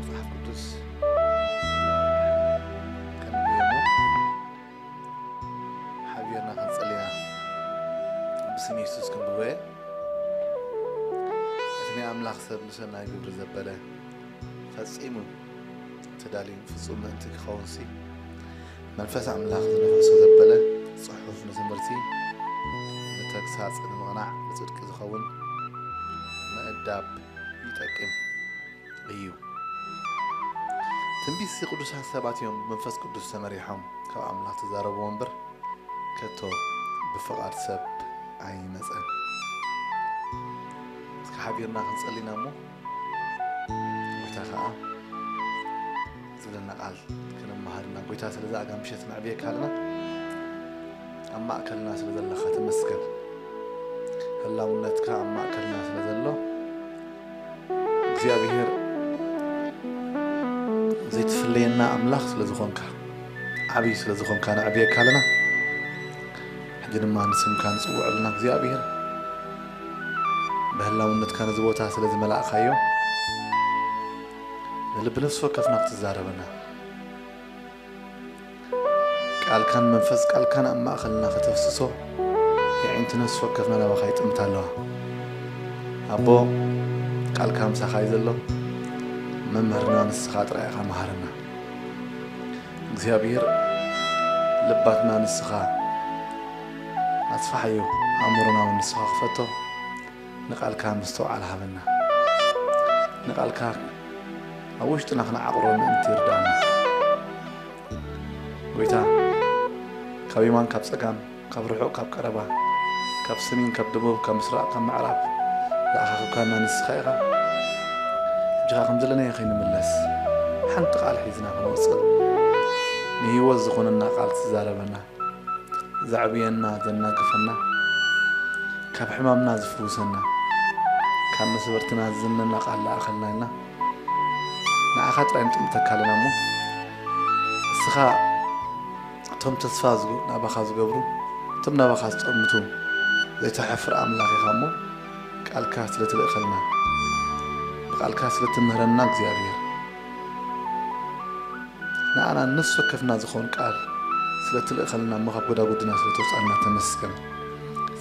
መጽሓፍ ቅዱስ ከንብብ እሞ ሓቢርና ክንጸሊ ኢና። ብስም የሱስ ክንብቦ እየ። እቲ ናይ ኣምላኽ ሰብ ንሰናይ ግብሪ ዘበለ ፈጺሙ ተዳልዩ ፍጹም ምእንቲ ክኸውንሲ መንፈስ ኣምላኽ ዝነፈሶ ዘበለ ጽሑፍ ንትምህርቲ፣ ንተግሳጽ፣ ንምቕናዕ፣ ንጽድቂ ዝኸውን ምእዳብ ይጠቅም እዩ። ትንቢትሲ ቅዱሳት ሰባት እዮም ብመንፈስ ቅዱስ ተመሪሖም ካብ ኣምላኽ ተዛረብዎ እምበር ከቶ ብፍቓድ ሰብ ኣይመጸን። እስኪ ሓቢርና ክንጸሊና እሞ ጎይታ ከኣ ዝብለና ቃል ክንመሃርና ጎይታ ስለዚ ኣጋምሸት ነዕብየካ ኣለና። ኣብ ማእከልና ስለ ዘለኻ ተመስገን። ህላውነትካ ኣብ ማእከልና ስለ ዘሎ እግዚኣብሔር ዘይትፍለየና ኣምላኽ ስለ ዝኾንካ ዓብዪ ስለ ዝኾንካ ነዕብየካ ኣለና። ሕጂ ድማ ንስምካ ንጽውዕ ኣለና እግዚኣብሔር ብህላውነትካ ነዚ ቦታ ስለ ዝመላእካዮ ንልቢ ነፍሲ ወከፍና ክትዛረበና ቃልካን መንፈስ ቃልካን ኣብ ማእኸልና ከተፍስሶ የዒንቲ ነፍሲ ወከፍና ናባኻ ይጥምታ ኣለዋ። ኣቦ ቃልካ ምሳኻ እዩ ዘሎ። መምህርና ንስኻ ጥራይ ኢኻ መሃረና። እግዚኣብሔር ልባትና ንስኻ ኣስፋሓዮ፣ ኣእምሮና እውን ንስኻ ክፈቶ። ንቃልካ ምስትውዓል ሃበና። ንቃልካ ኣብ ውሽጥና ክነዓቕሮ ምእንቲ ይርዳእና። ጎይታ ካብ የማን ካብ ጸጋም ካብ ርሑቕ ካብ ቀረባ ካብ ሰሜን ካብ ደቡብ ካብ ምስራቕ ካብ ምዕራብ ዝኣኻኽብካና ንስኻ ኢኻ። ሕጂ ኸኣ ከም ዘለናዮ ከይንምለስ ሓንቲ ቃል ሒዝና ክንወጽእ ንህይወት ዝኾነና ቃል ትዛረበና። ዘዕብየና ዘናግፈና ካብ ሕማምና ዝፍውሰና ካብ መስበርትና ዝዝነና ቃል ለኣኸልና ኢልና ንዓኻ ጥራይ ንጥምተካ ኣለና እሞ እስኻ እቶም ተስፋ ናባኻ ዝገብሩ እቶም ናባኻ ዝጠምቱ ዘይተሕፍር ኣምላኽ ኢኻ እሞ ቃልካ ስለ ትልእኸልና ብቃልካ ስለ ትምህረና እግዚኣብሔር ንኣና ነፍሲ ወከፍና ዝኾን ቃል ስለ ትልእኸልና እሞ ካብ ጎዳጉድና ስለ ተውፃልና ተመስገን።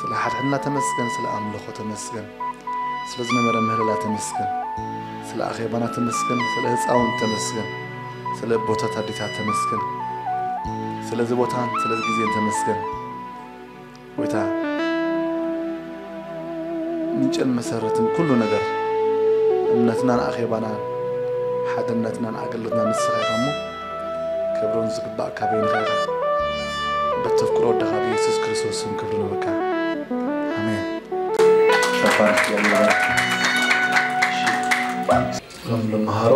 ስለ ሓድሕድና ተመስገን፣ ስለ ኣምልኾ ተመስገን፣ ስለ ዝነበረ ምህለላ ተመስገን፣ ስለ ኣኼባና ተመስገን፣ ስለ ህፃውንቲ ተመስገን፣ ስለ ኣቦታት ኣዴታት ተመስገን፣ ስለዚ ቦታን ስለዚ ግዜን ተመስገን። ጎይታ ምንጭን መሰረትን ኩሉ ነገር እምነትናን ኣኼባናን ሓድነትናን ኣገልግሎትናን ንስኻ ኢኻ እሞ ክብርን ዝግባእ ካበይ ንኽእል በቲ ኣፍቅሮ ወድኻ ብየሱስ ክርስቶስ ስም ክብሪ ንበካ ኣሜን። ሎም ንመሃሮ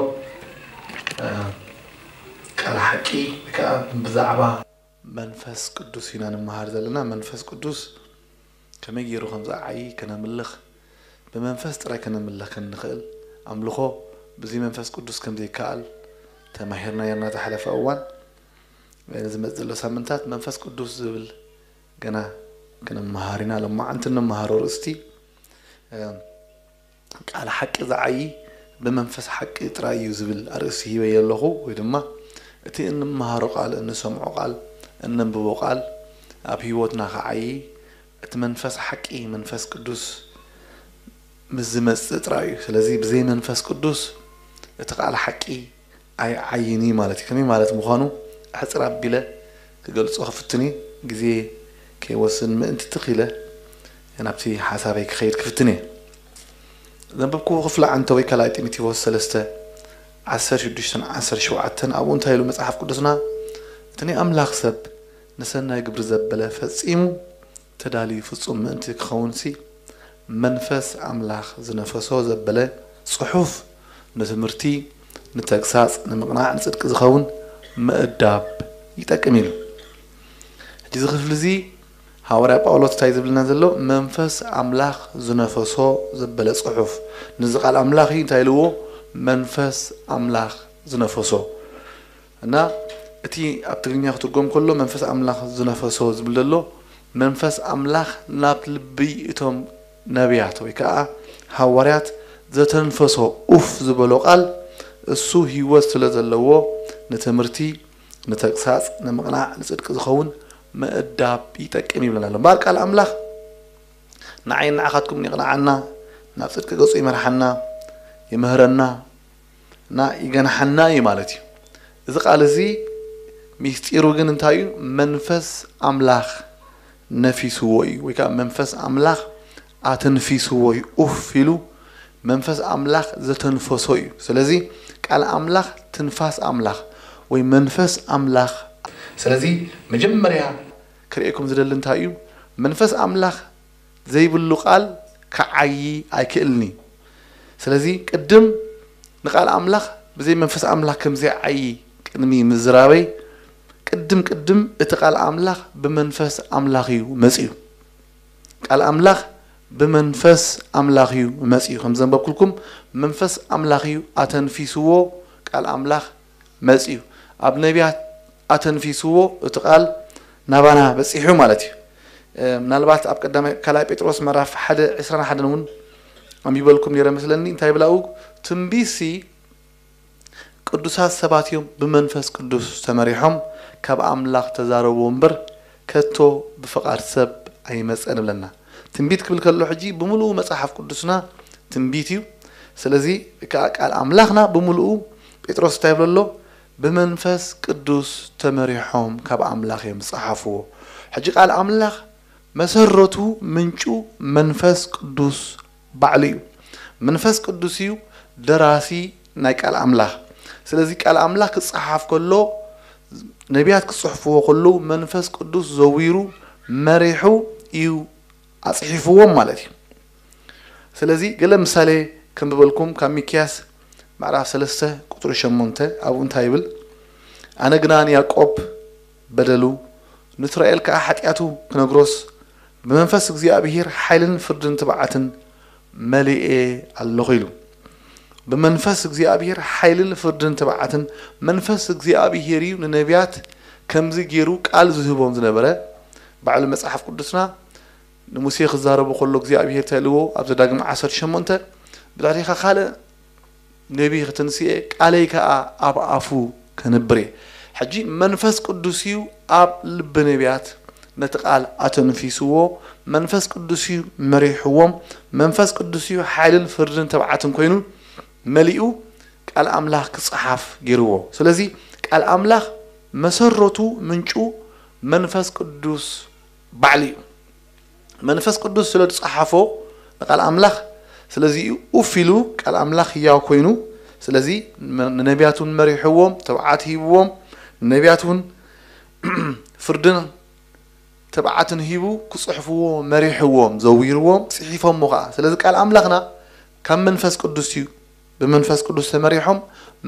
ቃል ሓቂ ከዓ ብዛዕባ መንፈስ ቅዱስ ኢና ንመሃር ዘለና። መንፈስ ቅዱስ ከመይ ገይሩ ከም ዝዓዪ ከነምልኽ፣ ብመንፈስ ጥራይ ከነምልኽ ከም ንኽእል፣ ኣምልኾ ብዚ መንፈስ ቅዱስ ከም ዘይከኣል ተማሂርና ነርና ዝሓለፈ እዋን። ዝመጽእ ዘሎ ሳምንታት መንፈስ ቅዱስ ዝብል ገና ክንመሃር ኢና። ሎማዓንቲ እንመሃሮ ርእስቲ ቃል ሓቂ ዝዓዪ ብመንፈስ ሓቂ ጥራይ እዩ ዝብል ኣርእስቲ ሂበዮ ኣለኹ። ወይ ድማ እቲ እንመሃሮ ቃል፣ እንሰምዖ ቃል፣ እነንብቦ ቃል ኣብ ህይወትና ክዓዪ እቲ መንፈስ ሓቂ መንፈስ ቅዱስ ምስ ዝመጽእ ጥራይ እዩ። ስለዚ ብዘይ መንፈስ ቅዱስ እቲ ቃል ሓቂ ኣይዓይን እዩ ማለት እዩ። ከመይ ማለት ምዃኑ ኣሕጽር ኣቢለ ክገልጾ ክፍትን እዩ። ግዜ ከይወስን ምእንቲ ትኽ ኢለ ናብቲ ሓሳበይ ክኸይድ ክፍትን እየ። ዘንበብክዎ ክፍሊ ዓንተ ወይ ካልኣይ ጢሞቴዎስ ሰለስተ ዓሰርተ ሽዱሽተን ዓሰርተ ሸውዓተን ኣብኡ እንታይ ኢሉ መጽሓፍ ቅዱስና እቲ ናይ ኣምላኽ ሰብ ንሰናይ ግብሪ ዘበለ ፈጺሙ ተዳልዩ ፍጹም ምእንቲ ክኸውንሲ መንፈስ ኣምላኽ ዝነፈሶ ዘበለ ጽሑፍ ንትምህርቲ ንተግሳጽ ንምቕናዕ ንጽድቂ ዝኸውን ምእዳብ ይጠቅም ኢሉ። ሕጂ እዚ ክፍሊ እዚ ሃዋርያ ጳውሎስ እንታይ ዝብልና ዘሎ መንፈስ ኣምላኽ ዝነፈሶ ዘበለ ጽሑፍ ንዚ ቃል ኣምላኽ እዩ እንታይ ኢልዎ መንፈስ ኣምላኽ ዝነፈሶ እና እቲ ኣብ ትግርኛ ክትርጎም ከሎ መንፈስ ኣምላኽ ዝነፈሶ ዝብል ዘሎ መንፈስ ኣምላኽ ናብ ልቢ እቶም ነቢያት ወይ ከዓ ሃዋርያት ዘተንፈሶ ኡፍ ዝበሎ ቃል እሱ ህይወት ስለ ዘለዎ ንትምህርቲ፣ ንተግሳጽ፣ ንምቕናዕ፣ ንጽድቂ ዝኸውን ምእዳብ ይጠቅም ይብለና ኣሎ። እምበኣር ቃል ኣምላኽ ንዓይን ንዓኻትኩምን ይቕንዓና፣ ናብ ጽድቂ ገጹ ይመርሓና፣ ይምህረና፣ እና ይገንሓና እዩ ማለት እዩ። እዚ ቃል እዚ ሚስጢሩ ግን እንታይ እዩ? መንፈስ ኣምላኽ ነፊስዎ እዩ፣ ወይ ከዓ መንፈስ ኣምላኽ ኣተንፊስዎ እዩ። ኡፍ ኢሉ መንፈስ ኣምላኽ ዘተንፈሶ እዩ። ስለዚ ቃል ኣምላኽ ትንፋስ ኣምላኽ ወይ መንፈስ ኣምላኽ። ስለዚ መጀመርያ ክርእየኩም ዝደሊ እንታይ እዩ? መንፈስ ኣምላኽ ዘይብሉ ቃል ክዓዪ ኣይክእልን እዩ። ስለዚ ቅድም ንቃል ኣምላኽ ብዘይ መንፈስ ኣምላኽ ከም ዘይዓዪ ቅድሚ ምዝራበይ፣ ቅድም ቅድም እቲ ቃል ኣምላኽ ብመንፈስ ኣምላኽ እዩ መጺኡ። ቃል ኣምላኽ ብመንፈስ ኣምላኽ እዩ መጺኡ። ከም ዘንበብኩልኩም መንፈስ ኣምላኽ እዩ ኣተንፊስዎ ቃል ኣምላኽ መጺኡ። ኣብ ነቢያት ኣተንፊስዎ እቲ ቃል ናባና በጺሑ ማለት እዩ። እ፣ ምናልባት ኣብ ቀዳማይ ካልኣይ ጴጥሮስ ምዕራፍ ሓደ ዕስራን ሓደን እውን ኣንቢበልኩም ነይረ መስለኒ። እንታይ ብላኡ ትንቢትሲ ቅዱሳት ሰባት እዮም ብመንፈስ ቅዱስ ተመሪሖም ካብ ኣምላኽ ተዛረብዎ እምበር ከቶ ብፍቓድ ሰብ ኣይመጸን እብለና። ትንቢት ክብል ከሎ ሕጂ ብምሉኡ መጽሓፍ ቅዱስና ትንቢት እዩ። ስለዚ ከዓ ቃል ኣምላኽና ብምሉኡ ጴጥሮስ እንታይ ይብሎ ኣሎ? ብመንፈስ ቅዱስ ተመሪሖም ካብ ኣምላኽ እዮም ዝጸሓፍዎ። ሕጂ ቃል ኣምላኽ መሰረቱ ምንጩ መንፈስ ቅዱስ ባዕሉ እዩ። መንፈስ ቅዱስ እዩ ደራሲ ናይ ቃል ኣምላኽ። ስለዚ ቃል ኣምላኽ ክጸሓፍ ከሎ ነቢያት ክጽሕፍዎ ከለዉ መንፈስ ቅዱስ ዘዊሩ መሪሑ እዩ ኣጽሒፍዎም ማለት እዩ። ስለዚ ገለ ምሳሌ ከንብበልኩም ካብ ሚክያስ ምዕራፍ ሰለስተ ቁጽሪ ሸሞንተ ኣብኡ እንታይ ይብል? ኣነ ግና ንያዕቆብ በደሉ ንእስራኤል ከኣ ሓጢኣቱ ክነግሮስ ብመንፈስ እግዚኣብሄር ሓይልን ፍርድን ትብዓትን መሊኤ ኣለኹ ኢሉ። ብመንፈስ እግዚኣብሄር ሓይልን ፍርድን ትብዓትን መንፈስ እግዚኣብሄር እዩ ንነቢያት ከምዚ ገይሩ ቃል ዝህቦም ዝነበረ። ባዕሉ መጽሓፍ ቅዱስና ንሙሴ ክዛረቦ ከሎ እግዚኣብሄር እንታይ ኢልዎ ኣብ ዘዳግም ዓሰርተ ሸሞንተ ብድሕሪኻ ካልእ ነቢ ክትንስኤ ቃለይ ከኣ ኣብ ኣፉ ከንብር እየ። ሕጂ መንፈስ ቅዱስ እዩ ኣብ ልቢ ነቢያት ነቲ ቃል ኣተንፊስዎ፣ መንፈስ ቅዱስ እዩ መሪሕዎም፣ መንፈስ ቅዱስ እዩ ሓይልን ፍርድን ትብዓትን ኮይኑ መሊኡ ቃል ኣምላኽ ክጸሓፍ ገይርዎ። ስለዚ ቃል ኣምላኽ መሰረቱ ምንጩ መንፈስ ቅዱስ ባዕሉ እዩ። መንፈስ ቅዱስ ስለ ዝጸሓፎ ንቃል ኣምላኽ ስለዚ እዩ ኡፍ ኢሉ ቃል ኣምላኽ ህያው ኮይኑ ስለዚ ንነቢያት እውን መሪሕዎም ተብዓት ሂብዎም ነቢያት እውን ፍርድን ተብዓትን ሂቡ ክጽሕፍዎ መሪሕዎም ዘዊርዎም ጽሒፎሞ ከዓ ስለዚ ቃል ኣምላኽና ካብ መንፈስ ቅዱስ እዩ ብመንፈስ ቅዱስ ተመሪሖም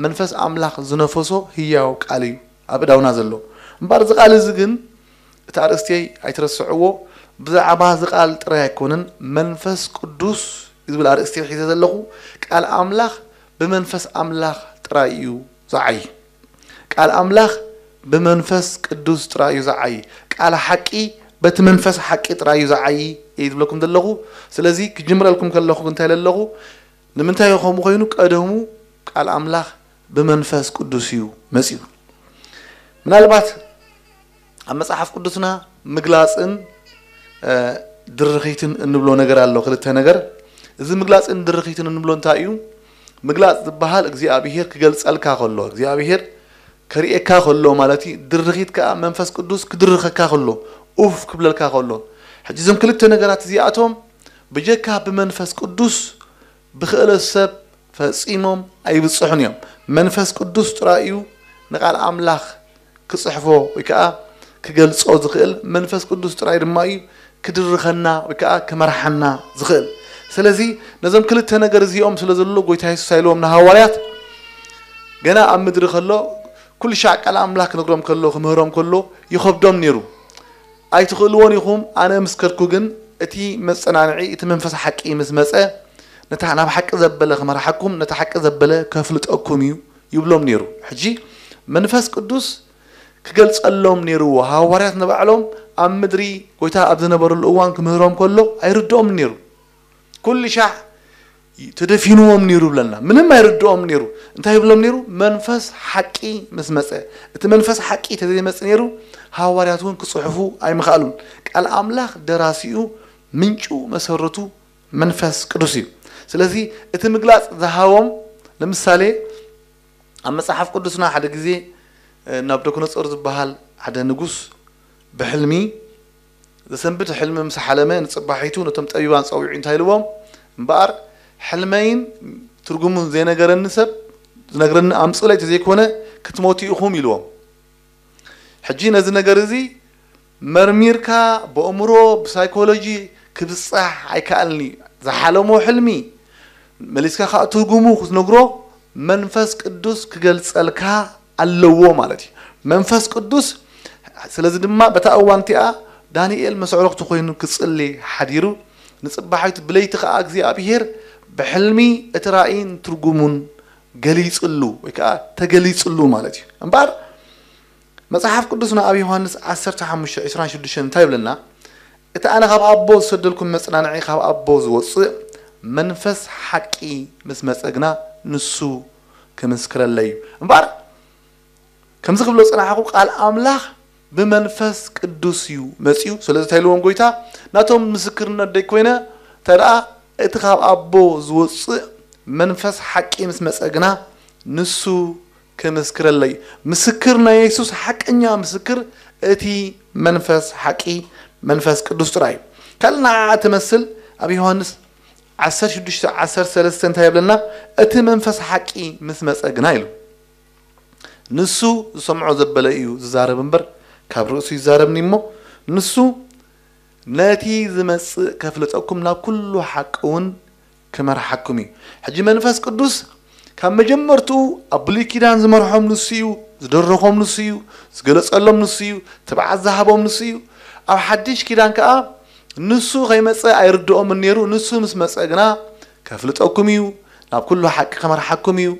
መንፈስ ኣምላኽ ዝነፈሶ ህያው ቃል እዩ ኣብ እዳውና ዘሎ እምበር እዚ ቃል እዚ ግን እቲ ኣርእስትየይ ኣይትረስዕዎ ብዛዕባ እዚ ቃል ጥራይ ኣይኮነን መንፈስ ቅዱስ ዝብል ኣርእስቲ ሒዘ ዘለኹ ቃል ኣምላኽ ብመንፈስ ኣምላኽ ጥራይ እዩ ዝዓይ ቃል ኣምላኽ ብመንፈስ ቅዱስ ጥራይ እዩ ዝዓይ ቃል ሓቂ በቲ መንፈስ ሓቂ ጥራይ እዩ ዝዓይ እየ ዝብለኩም ዘለኹ ስለዚ ክጅምረልኩም ከለኹ እንታይ ለለኹ ንምንታይ ከምኡ ኮይኑ ቀደሙ ቃል ኣምላኽ ብመንፈስ ቅዱስ እዩ መጺኡ ምናልባት ኣብ መጽሓፍ ቅዱስና ምግላጽን ድርኺትን እንብሎ ነገር ኣሎ ክልተ ነገር እዚ ምግላጽን ድርኺትን እንብሎ እንታይ እዩ ምግላጽ ዝበሃል እግዚኣብሄር ክገልጸልካ ከሎ እግዚኣብሄር ከርእየካ ከሎ ማለት እዩ ድርኺት ከዓ መንፈስ ቅዱስ ክድርኸካ ከሎ ኡፍ ክብለልካ ከሎ ሕጂ እዞም ክልተ ነገራት እዚኣቶም ብጀካ ብመንፈስ ቅዱስ ብክእለት ሰብ ፈጺሞም ኣይብጽሑን እዮም መንፈስ ቅዱስ ጥራይ እዩ ንቃል ኣምላኽ ክጽሕፎ ወይ ከዓ ክገልጾ ዝኽእል መንፈስ ቅዱስ ጥራይ ድማ እዩ ክድርኸና ወይ ከዓ ክመርሓና ዝኽእል ስለዚ ነዞም ክልተ ነገር እዚኦም ስለ ዘሎ ጎይታ የሱስ ኣይልዎም ንሃዋርያት ገና ኣብ ምድሪ ከሎ ኩሉ ሻዕ ቃል ኣምላኽ ክነግሮም ከሎ ክምህሮም ከሎ ይኸብዶም ነይሩ ኣይትኽእልዎን ኢኹም ኣነ ምስከርኩ ግን እቲ መጸናንዒ እቲ መንፈስ ሓቂ ምስ መጸ ነታ ናብ ሓቂ ዘበለ ክመርሓኩም ነታ ሓቂ ዘበለ ከፍልጠኩም እዩ ይብሎም ነይሩ ሕጂ መንፈስ ቅዱስ ክገልጸሎም ነይርዎ ሃዋርያት ንባዕሎም ኣብ ምድሪ ጎይታ ኣብ ዝነበረሉ እዋን ክምህሮም ከሎ ኣይርድኦም ነይሩ ኩሉ ሻዕ ተደፊንዎም ነይሩ ብለና። ምንም ኣይርድኦም ነይሩ። እንታይ ይብሎም ነይሩ? መንፈስ ሓቂ ምስ መጸ። እቲ መንፈስ ሓቂ ተዘይመጽእ ነይሩ፣ ሃዋርያት እውን ክጽሕፉ ኣይምኽኣሉን። ቃል ኣምላኽ ደራሲኡ፣ ምንጩ፣ መሰረቱ መንፈስ ቅዱስ እዩ። ስለዚ እቲ ምግላጽ ዝሃቦም፣ ለምሳሌ፣ ኣብ መጽሓፍ ቅዱስና ሓደ ግዜ፣ እ፣ ናቡከደነጾር ዝበሃል ሓደ ንጉስ ብሕልሚ ዘሰንብድ ሕልሚ ምስ ሓለመ፣ ንጽባሒቱ ነቶም ጠቢባን ጸዊዑ እንታይ ኢልዎም? እምበኣር ሕልመይን ትርጉሙን ዘይነገረኒ ሰብ ዝነግረኒ ኣምጽኡለይ፣ እንተዘይኮነ ክትሞቱ ኢኹም ኢልዎም። ሕጂ ነዚ ነገር እዚ መርሚርካ ብእምሮ ብሳይኮሎጂ ክብጻሕ ኣይከኣልኒ። ዝሓለሞ ሕልሚ መሊስካ ከዓ ትርጉሙ ክትነግሮ መንፈስ ቅዱስ ክገልጸልካ ኣለዎ ማለት እዩ። መንፈስ ቅዱስ ስለዚ ድማ በታ እዋን እቲኣ ዳንኤል መስዕሮክቲ ኮይኑ ክጽሊ ሓዲሩ፣ ንጽባሒቱ ብለይቲ ከዓ እግዚኣብሔር ብሕልሚ እቲ ራእይን ትርጉሙን ገሊጽሉ ወይ ከዓ ተገሊጽሉ ማለት እዩ። እምበኣር መጽሓፍ ቅዱስና ኣብ ዮሃንስ ዓሰርተ ሓሙሽተ ዕስራን ሽዱሽተን እንታይ ይብለና? እቲ ኣነ ካብ ኣቦ ዝሰደልኩም መጽናንዒ ካብ ኣቦ ዝወጽእ መንፈስ ሓቂ ምስ መጸ ግና ንሱ ክምስክረለይ እዩ። እምበኣር ከምዚ ክብሎ ጸናሕኩ፣ ቃል ኣምላኽ ብመንፈስ ቅዱስ እዩ መጺኡ። ስለዚ እንታይ ኢልዎም ጎይታ? ናቶም ምስክርነት ደይኮይነ፣ እንተ ደኣ እቲ ካብ ኣቦ ዝወጽእ መንፈስ ሓቂ ምስ መጸ ግና ንሱ ክምስክረለይ። ምስክር ናይ የሱስ ሓቀኛ ምስክር እቲ መንፈስ ሓቂ፣ መንፈስ ቅዱስ ጥራይ እዩ። ካልእ ንዓኣ ትመስል ኣብ ዮሃንስ ዓሰርተ ሽዱሽተ ዓሰርተ ሰለስተ እንታይ ይብለና? እቲ መንፈስ ሓቂ ምስ መጸ ግና ኢሉ። ንሱ ዝሰምዖ ዘበለ እዩ ዝዛረብ እምበር፣ ካብ ርእሱ ይዛረብኒ እሞ፣ ንሱ ነቲ ዝመጽእ ከፍልጠኩም ናብ ኩሉ ሓቂ እውን ክመርሓኩም እዩ። ሕጂ መንፈስ ቅዱስ ካብ መጀመርትኡ ኣብ ብሉይ ኪዳን ዝመርሖም ንሱ እዩ፣ ዝደረኾም ንሱ እዩ፣ ዝገለጸሎም ንሱ እዩ፣ ትብዓት ዝሃቦም ንሱ እዩ። ኣብ ሓድሽ ኪዳን ከኣ ንሱ ከይመጸ ኣይርድኦምን ነይሩ። ንሱ ምስ መጸ ግና ከፍልጠኩም እዩ፣ ናብ ኩሉ ሓቂ ከመርሓኩም እዩ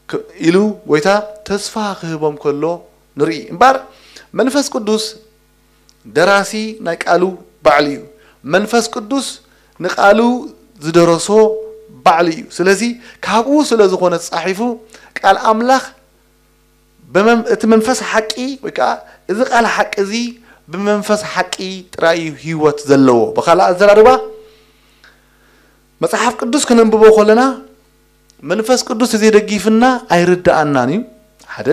ክ-፣ ኢሉ ጎይታ ተስፋ ክህቦም ከሎ ንርኢ። እምበኣር መንፈስ ቅዱስ ደራሲ ናይ ቃሉ ባዕሉ እዩ። መንፈስ ቅዱስ ንቃሉ ዝደረሶ ባዕሉ እዩ። ስለዚ ካብኡ ስለ ዝኾነ ተጻሒፉ ቃል ኣምላኽ ብመን-፣ እቲ መንፈስ ሓቂ ወይ ከዓ እዚ ቃል ሓቂ እዚ ብመንፈስ ሓቂ ጥራይ እዩ ህይወት ዘለዎ። ብኻልእ ኣዘራርባ መጽሓፍ ቅዱስ ክነንብቦ ከለና መንፈስ ቅዱስ ተዘይደጊፍና ኣይርድኣናን እዩ። ሓደ።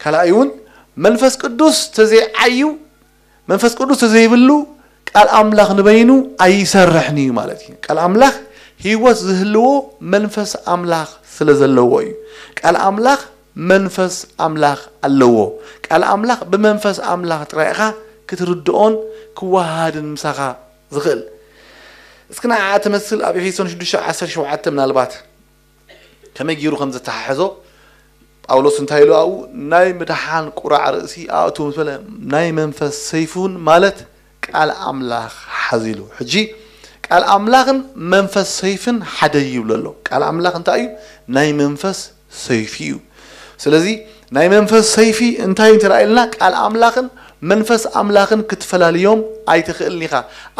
ካልኣይ እውን መንፈስ ቅዱስ ተዘይዓዩ፣ መንፈስ ቅዱስ ተዘይብሉ ቃል ኣምላኽ ንበይኑ ኣይሰርሕን እዩ ማለት እዩ። ቃል ኣምላኽ ህይወት ዝህልዎ መንፈስ ኣምላኽ ስለ ዘለዎ እዩ። ቃል ኣምላኽ መንፈስ ኣምላኽ ኣለዎ። ቃል ኣምላኽ ብመንፈስ ኣምላኽ ጥራይ ኢኻ ክትርድኦን ክወሃሃድን ምሳኻ ዝኽእል። እስኪ ንዓኣ ትመስል ኣብ ኤፌሶን ሽዱሽተ ዓሰርተ ሸውዓተ ምናልባት ከመይ ገይሩ ከም ዘተሓሕዞ ጳውሎስ እንታይ ኢሉ ኣብኡ ናይ ምድሓን ቁራዕ ርእሲ ኣእቱ ምስ በለ ናይ መንፈስ ሰይፉን ማለት ቃል ኣምላኽ ሓዚሉ። ሕጂ ቃል ኣምላኽን መንፈስ ሰይፍን ሓደ ይብሎ ኣሎ። ቃል ኣምላኽ እንታይ እዩ? ናይ መንፈስ ሰይፊ እዩ። ስለዚ ናይ መንፈስ ሰይፊ እንታይ እዩ እንተ ኢልና ቃል ኣምላኽን መንፈስ ኣምላኽን ክትፈላልዮም ኣይትኽእልን ኢኻ።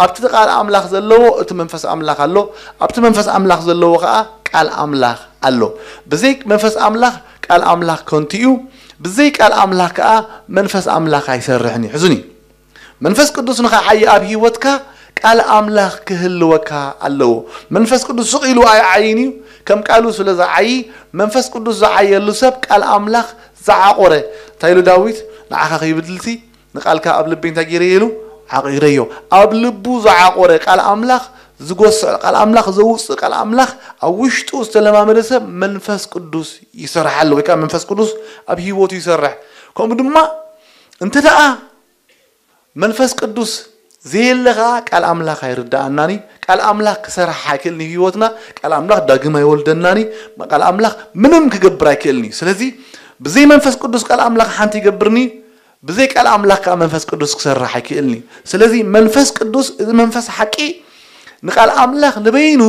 ኣብቲ ቃል ኣምላኽ ዘለዎ እቲ መንፈስ ኣምላኽ ኣሎ፣ ኣብቲ መንፈስ ኣምላኽ ዘለዎ ኸኣ ቃል ኣምላኽ ኣሎ። ብዘይ መንፈስ ኣምላኽ ቃል ኣምላኽ ከንቱ እዩ፣ ብዘይ ቃል ኣምላኽ ከኣ መንፈስ ኣምላኽ ኣይሰርሕን እዩ። ሕዙኒ። መንፈስ ቅዱስ ንኸዓዪ ኣብ ህይወትካ ቃል ኣምላኽ ክህልወካ ኣለዎ። መንፈስ ቅዱስ ስቕ ኢሉ ኣይዓይን እዩ፣ ከም ቃሉ ስለ ዝዓዪ መንፈስ ቅዱስ ዝዓየሉ ሰብ ቃል ኣምላኽ ዝዓቖረ። እንታይ ኢሉ ዳዊት? ንዓኻ ከይብድልሲ ንቃልካ ኣብ ልበይ እንታይ ገይረዮ ኢሉ ዓቒረዮ። ኣብ ልቡ ዝዓቖረ ቃል ኣምላኽ ዝጎስዕ፣ ቃል ኣምላኽ ዘውፅእ፣ ቃል ኣምላኽ ኣብ ውሽጡ ዝተለማመደ ሰብ መንፈስ ቅዱስ ይሰርሓሉ፣ ወይ ከዓ መንፈስ ቅዱስ ኣብ ህይወቱ ይሰርሕ። ከምኡ ድማ እንተ ደኣ መንፈስ ቅዱስ ዘየለ ኸዓ ቃል ኣምላኽ ኣይርድኣናን እዩ። ቃል ኣምላኽ ክሰርሕ ኣይክእልን እዩ ህይወትና። ቃል ኣምላኽ ዳግም ኣይወልደናን እዩ። ቃል ኣምላኽ ምንም ክገብር ኣይክእልን እዩ። ስለዚ ብዘይ መንፈስ ቅዱስ ቃል ኣምላኽ ሓንቲ ይገብርኒ፣ ብዘይ ቃል ኣምላኽ ከኣ መንፈስ ቅዱስ ክሰርሕ ኣይክእልን እዩ። ስለዚ መንፈስ ቅዱስ፣ እዚ መንፈስ ሓቂ ንቃል ኣምላኽ ንበይኑ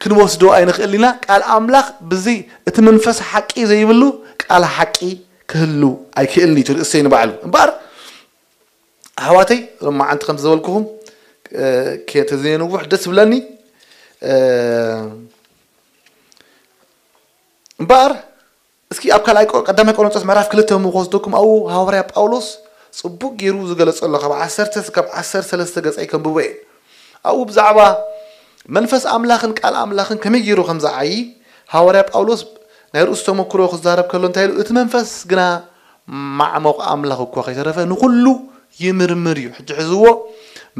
ክንወስዶ ኣይንኽእልን ኢና። ቃል ኣምላኽ ብዘይ እቲ መንፈስ ሓቂ ዘይብሉ ቃል ሓቂ ክህሉ ኣይክእልን እዩ፣ እቲ ርእሰይ ንባዕሉ። እምበኣር ኣሕዋተይ፣ ሎማዓንቲ ከም ዝበልኩኹም፣ እ፣ ከተዘየንውሕ ደስ ብለኒ። እምበኣር እስኪ ኣብ ካልኣይ ቀዳማይ ቆሮንጦስ ምዕራፍ ክልተ ምወስደኩም ኣብኡ ሃዋርያ ጳውሎስ ጽቡቅ ገይሩ ዝገለጸ ኣሎ። ካብ ዓሰርተ እስካብ ዓሰርተ ሰለስተ ገጻይ ከንብቦ እየ። ኣብኡ ብዛዕባ መንፈስ ኣምላኽን ቃል ኣምላኽን ከመይ ገይሩ ከም ዝዓዪ ሃዋርያ ጳውሎስ ናይ ርእሱ ተመክሮ ክዛረብ ከሎ እንታይ ኢሉ? እቲ መንፈስ ግና ማዕመቕ ኣምላኽ እኳ ከይተረፈ ንኹሉ ይምርምር እዩ። ሕጂ ሕዝዎ፣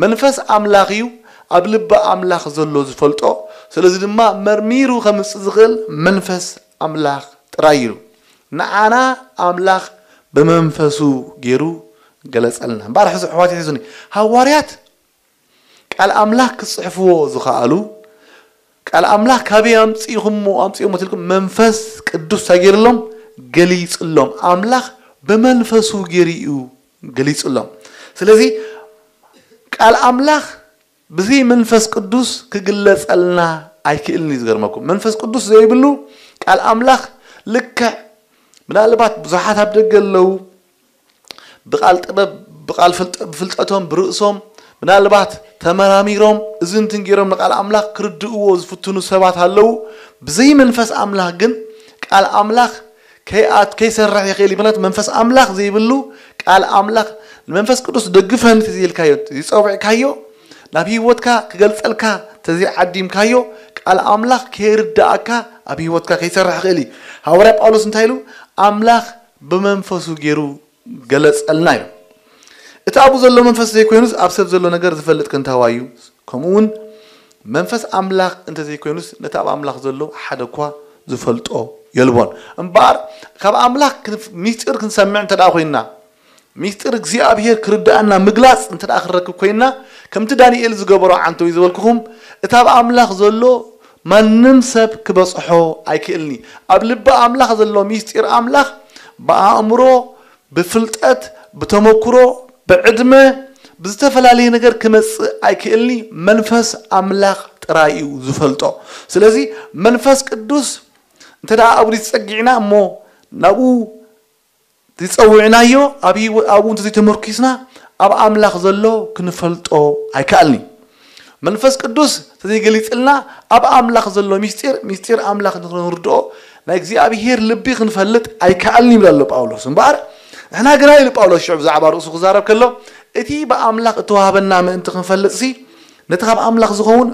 መንፈስ ኣምላኽ እዩ ኣብ ልቢ ኣምላኽ ዘሎ ዝፈልጦ፣ ስለዚ ድማ መርሚሩ ከምጽእ ዝኽእል መንፈስ ኣምላኽ ጥራይ እዩ። ንዓና ኣምላኽ ብመንፈሱ ገይሩ ገለጸልና። እምበኣር ሕዚ ኣሕዋት ይሕዙኒ፣ ሃዋርያት ቃል ኣምላኽ ክጽሕፍዎ ዝኸኣሉ፣ ቃል ኣምላኽ ካበይ ኣምጺእኹሞ ኣምጺእሞ ትልኩም መንፈስ ቅዱስ ታገይርሎም ገሊጽሎም። ኣምላኽ ብመንፈሱ ገይሩ እዩ ገሊጽሎም። ስለዚ ቃል ኣምላኽ ብዚ መንፈስ ቅዱስ ክግለጸልና ኣይክእልን እዩ። ዝገርመኩም መንፈስ ቅዱስ ዘይብሉ ቃል ኣምላኽ ልክዕ ምናልባት ብዙሓት ኣብ ደገ ኣለዉ ብቃል ጥበብ ብቃል ፍልጠ- ብፍልጠቶም ብርእሶም ምናልባት ተመራሚሮም እዝንትን ገይሮም ንቃል ኣምላኽ ክርድእዎ ዝፍትኑ ሰባት ኣለዉ። ብዘይ መንፈስ ኣምላኽ ግን ቃል ኣምላኽ ከይኣት ከይሰርሕ ይኽእል እዩ። ምክንያቱ መንፈስ ኣምላኽ ዘይብሉ ቃል ኣምላኽ ንመንፈስ ቅዱስ ደግፈኒ ተዘይልካዮ ተዘይፀውዕካዮ ናብ ህይወትካ ክገልፀልካ ተዘይዓዲምካዮ ቃል ኣምላኽ ከይርዳእካ ኣብ ህይወትካ ከይሰርሕ ይኽእል እዩ። ሃዋርያ ጳውሎስ እንታይ ኢሉ? ኣምላኽ ብመንፈሱ ገይሩ ገለጸልና እዩ። እቲ ኣብኡ ዘሎ መንፈስ ዘይኮይኑስ ኣብ ሰብ ዘሎ ነገር ዝፈልጥ ክንታዋዩ ከምኡ እውን መንፈስ ኣምላኽ እንተዘይኮይኑስ ነቲ ኣብ ኣምላኽ ዘሎ ሓደ እኳ ዝፈልጦ የልቦን። እምበኣር ካብ ኣምላኽ ክንፍ- ሚስጢር ክንሰምዕ እንተ ደኣ ኮይንና ሚስጢር እግዚኣብሔር ክርድኣና ምግላጽ እንተ ደኣ ክንረክብ ኮይንና ከምቲ ዳንኤል ዝገበሮ ዓንተው እዩ ዝበልኩኹም እቲ ኣብ ኣምላኽ ዘሎ ማንም ሰብ ክበጽሖ ኣይክእልኒ። ኣብ ልቢ ኣምላኽ ዘሎ ሚስጢር ኣምላኽ ብኣእምሮ ብፍልጠት ብተመክሮ ብዕድመ ብዝተፈላለየ ነገር ክመጽእ ኣይክእልኒ። መንፈስ ኣምላኽ ጥራይ እዩ ዝፈልጦ። ስለዚ መንፈስ ቅዱስ እንተ ደኣ ኣብኡ ጸጊዕና እሞ ናብኡ ዝጸውዕናዮ ኣብ ህይወ- ኣብኡ እንተዘይተመርኪስና ኣብ ኣምላኽ ዘሎ ክንፈልጦ ኣይከኣልኒ። መንፈስ ቅዱስ ተዘይገሊጽልና ኣብ ኣምላኽ ዘሎ ሚስጢር ሚስጢር ኣምላኽ ንክንርድኦ ናይ እግዚኣብሄር ልቢ ክንፈልጥ ኣይከኣልን ይብል ኣሎ ጳውሎስ። እምበኣር ንሕና ግና ኢሉ ጳውሎስ ሽዑ ብዛዕባ ርእሱ ክዛረብ ከሎ እቲ ብኣምላኽ እተዋህበና ምእንቲ ክንፈልጥሲ ነቲ ካብ ኣምላኽ ዝኸውን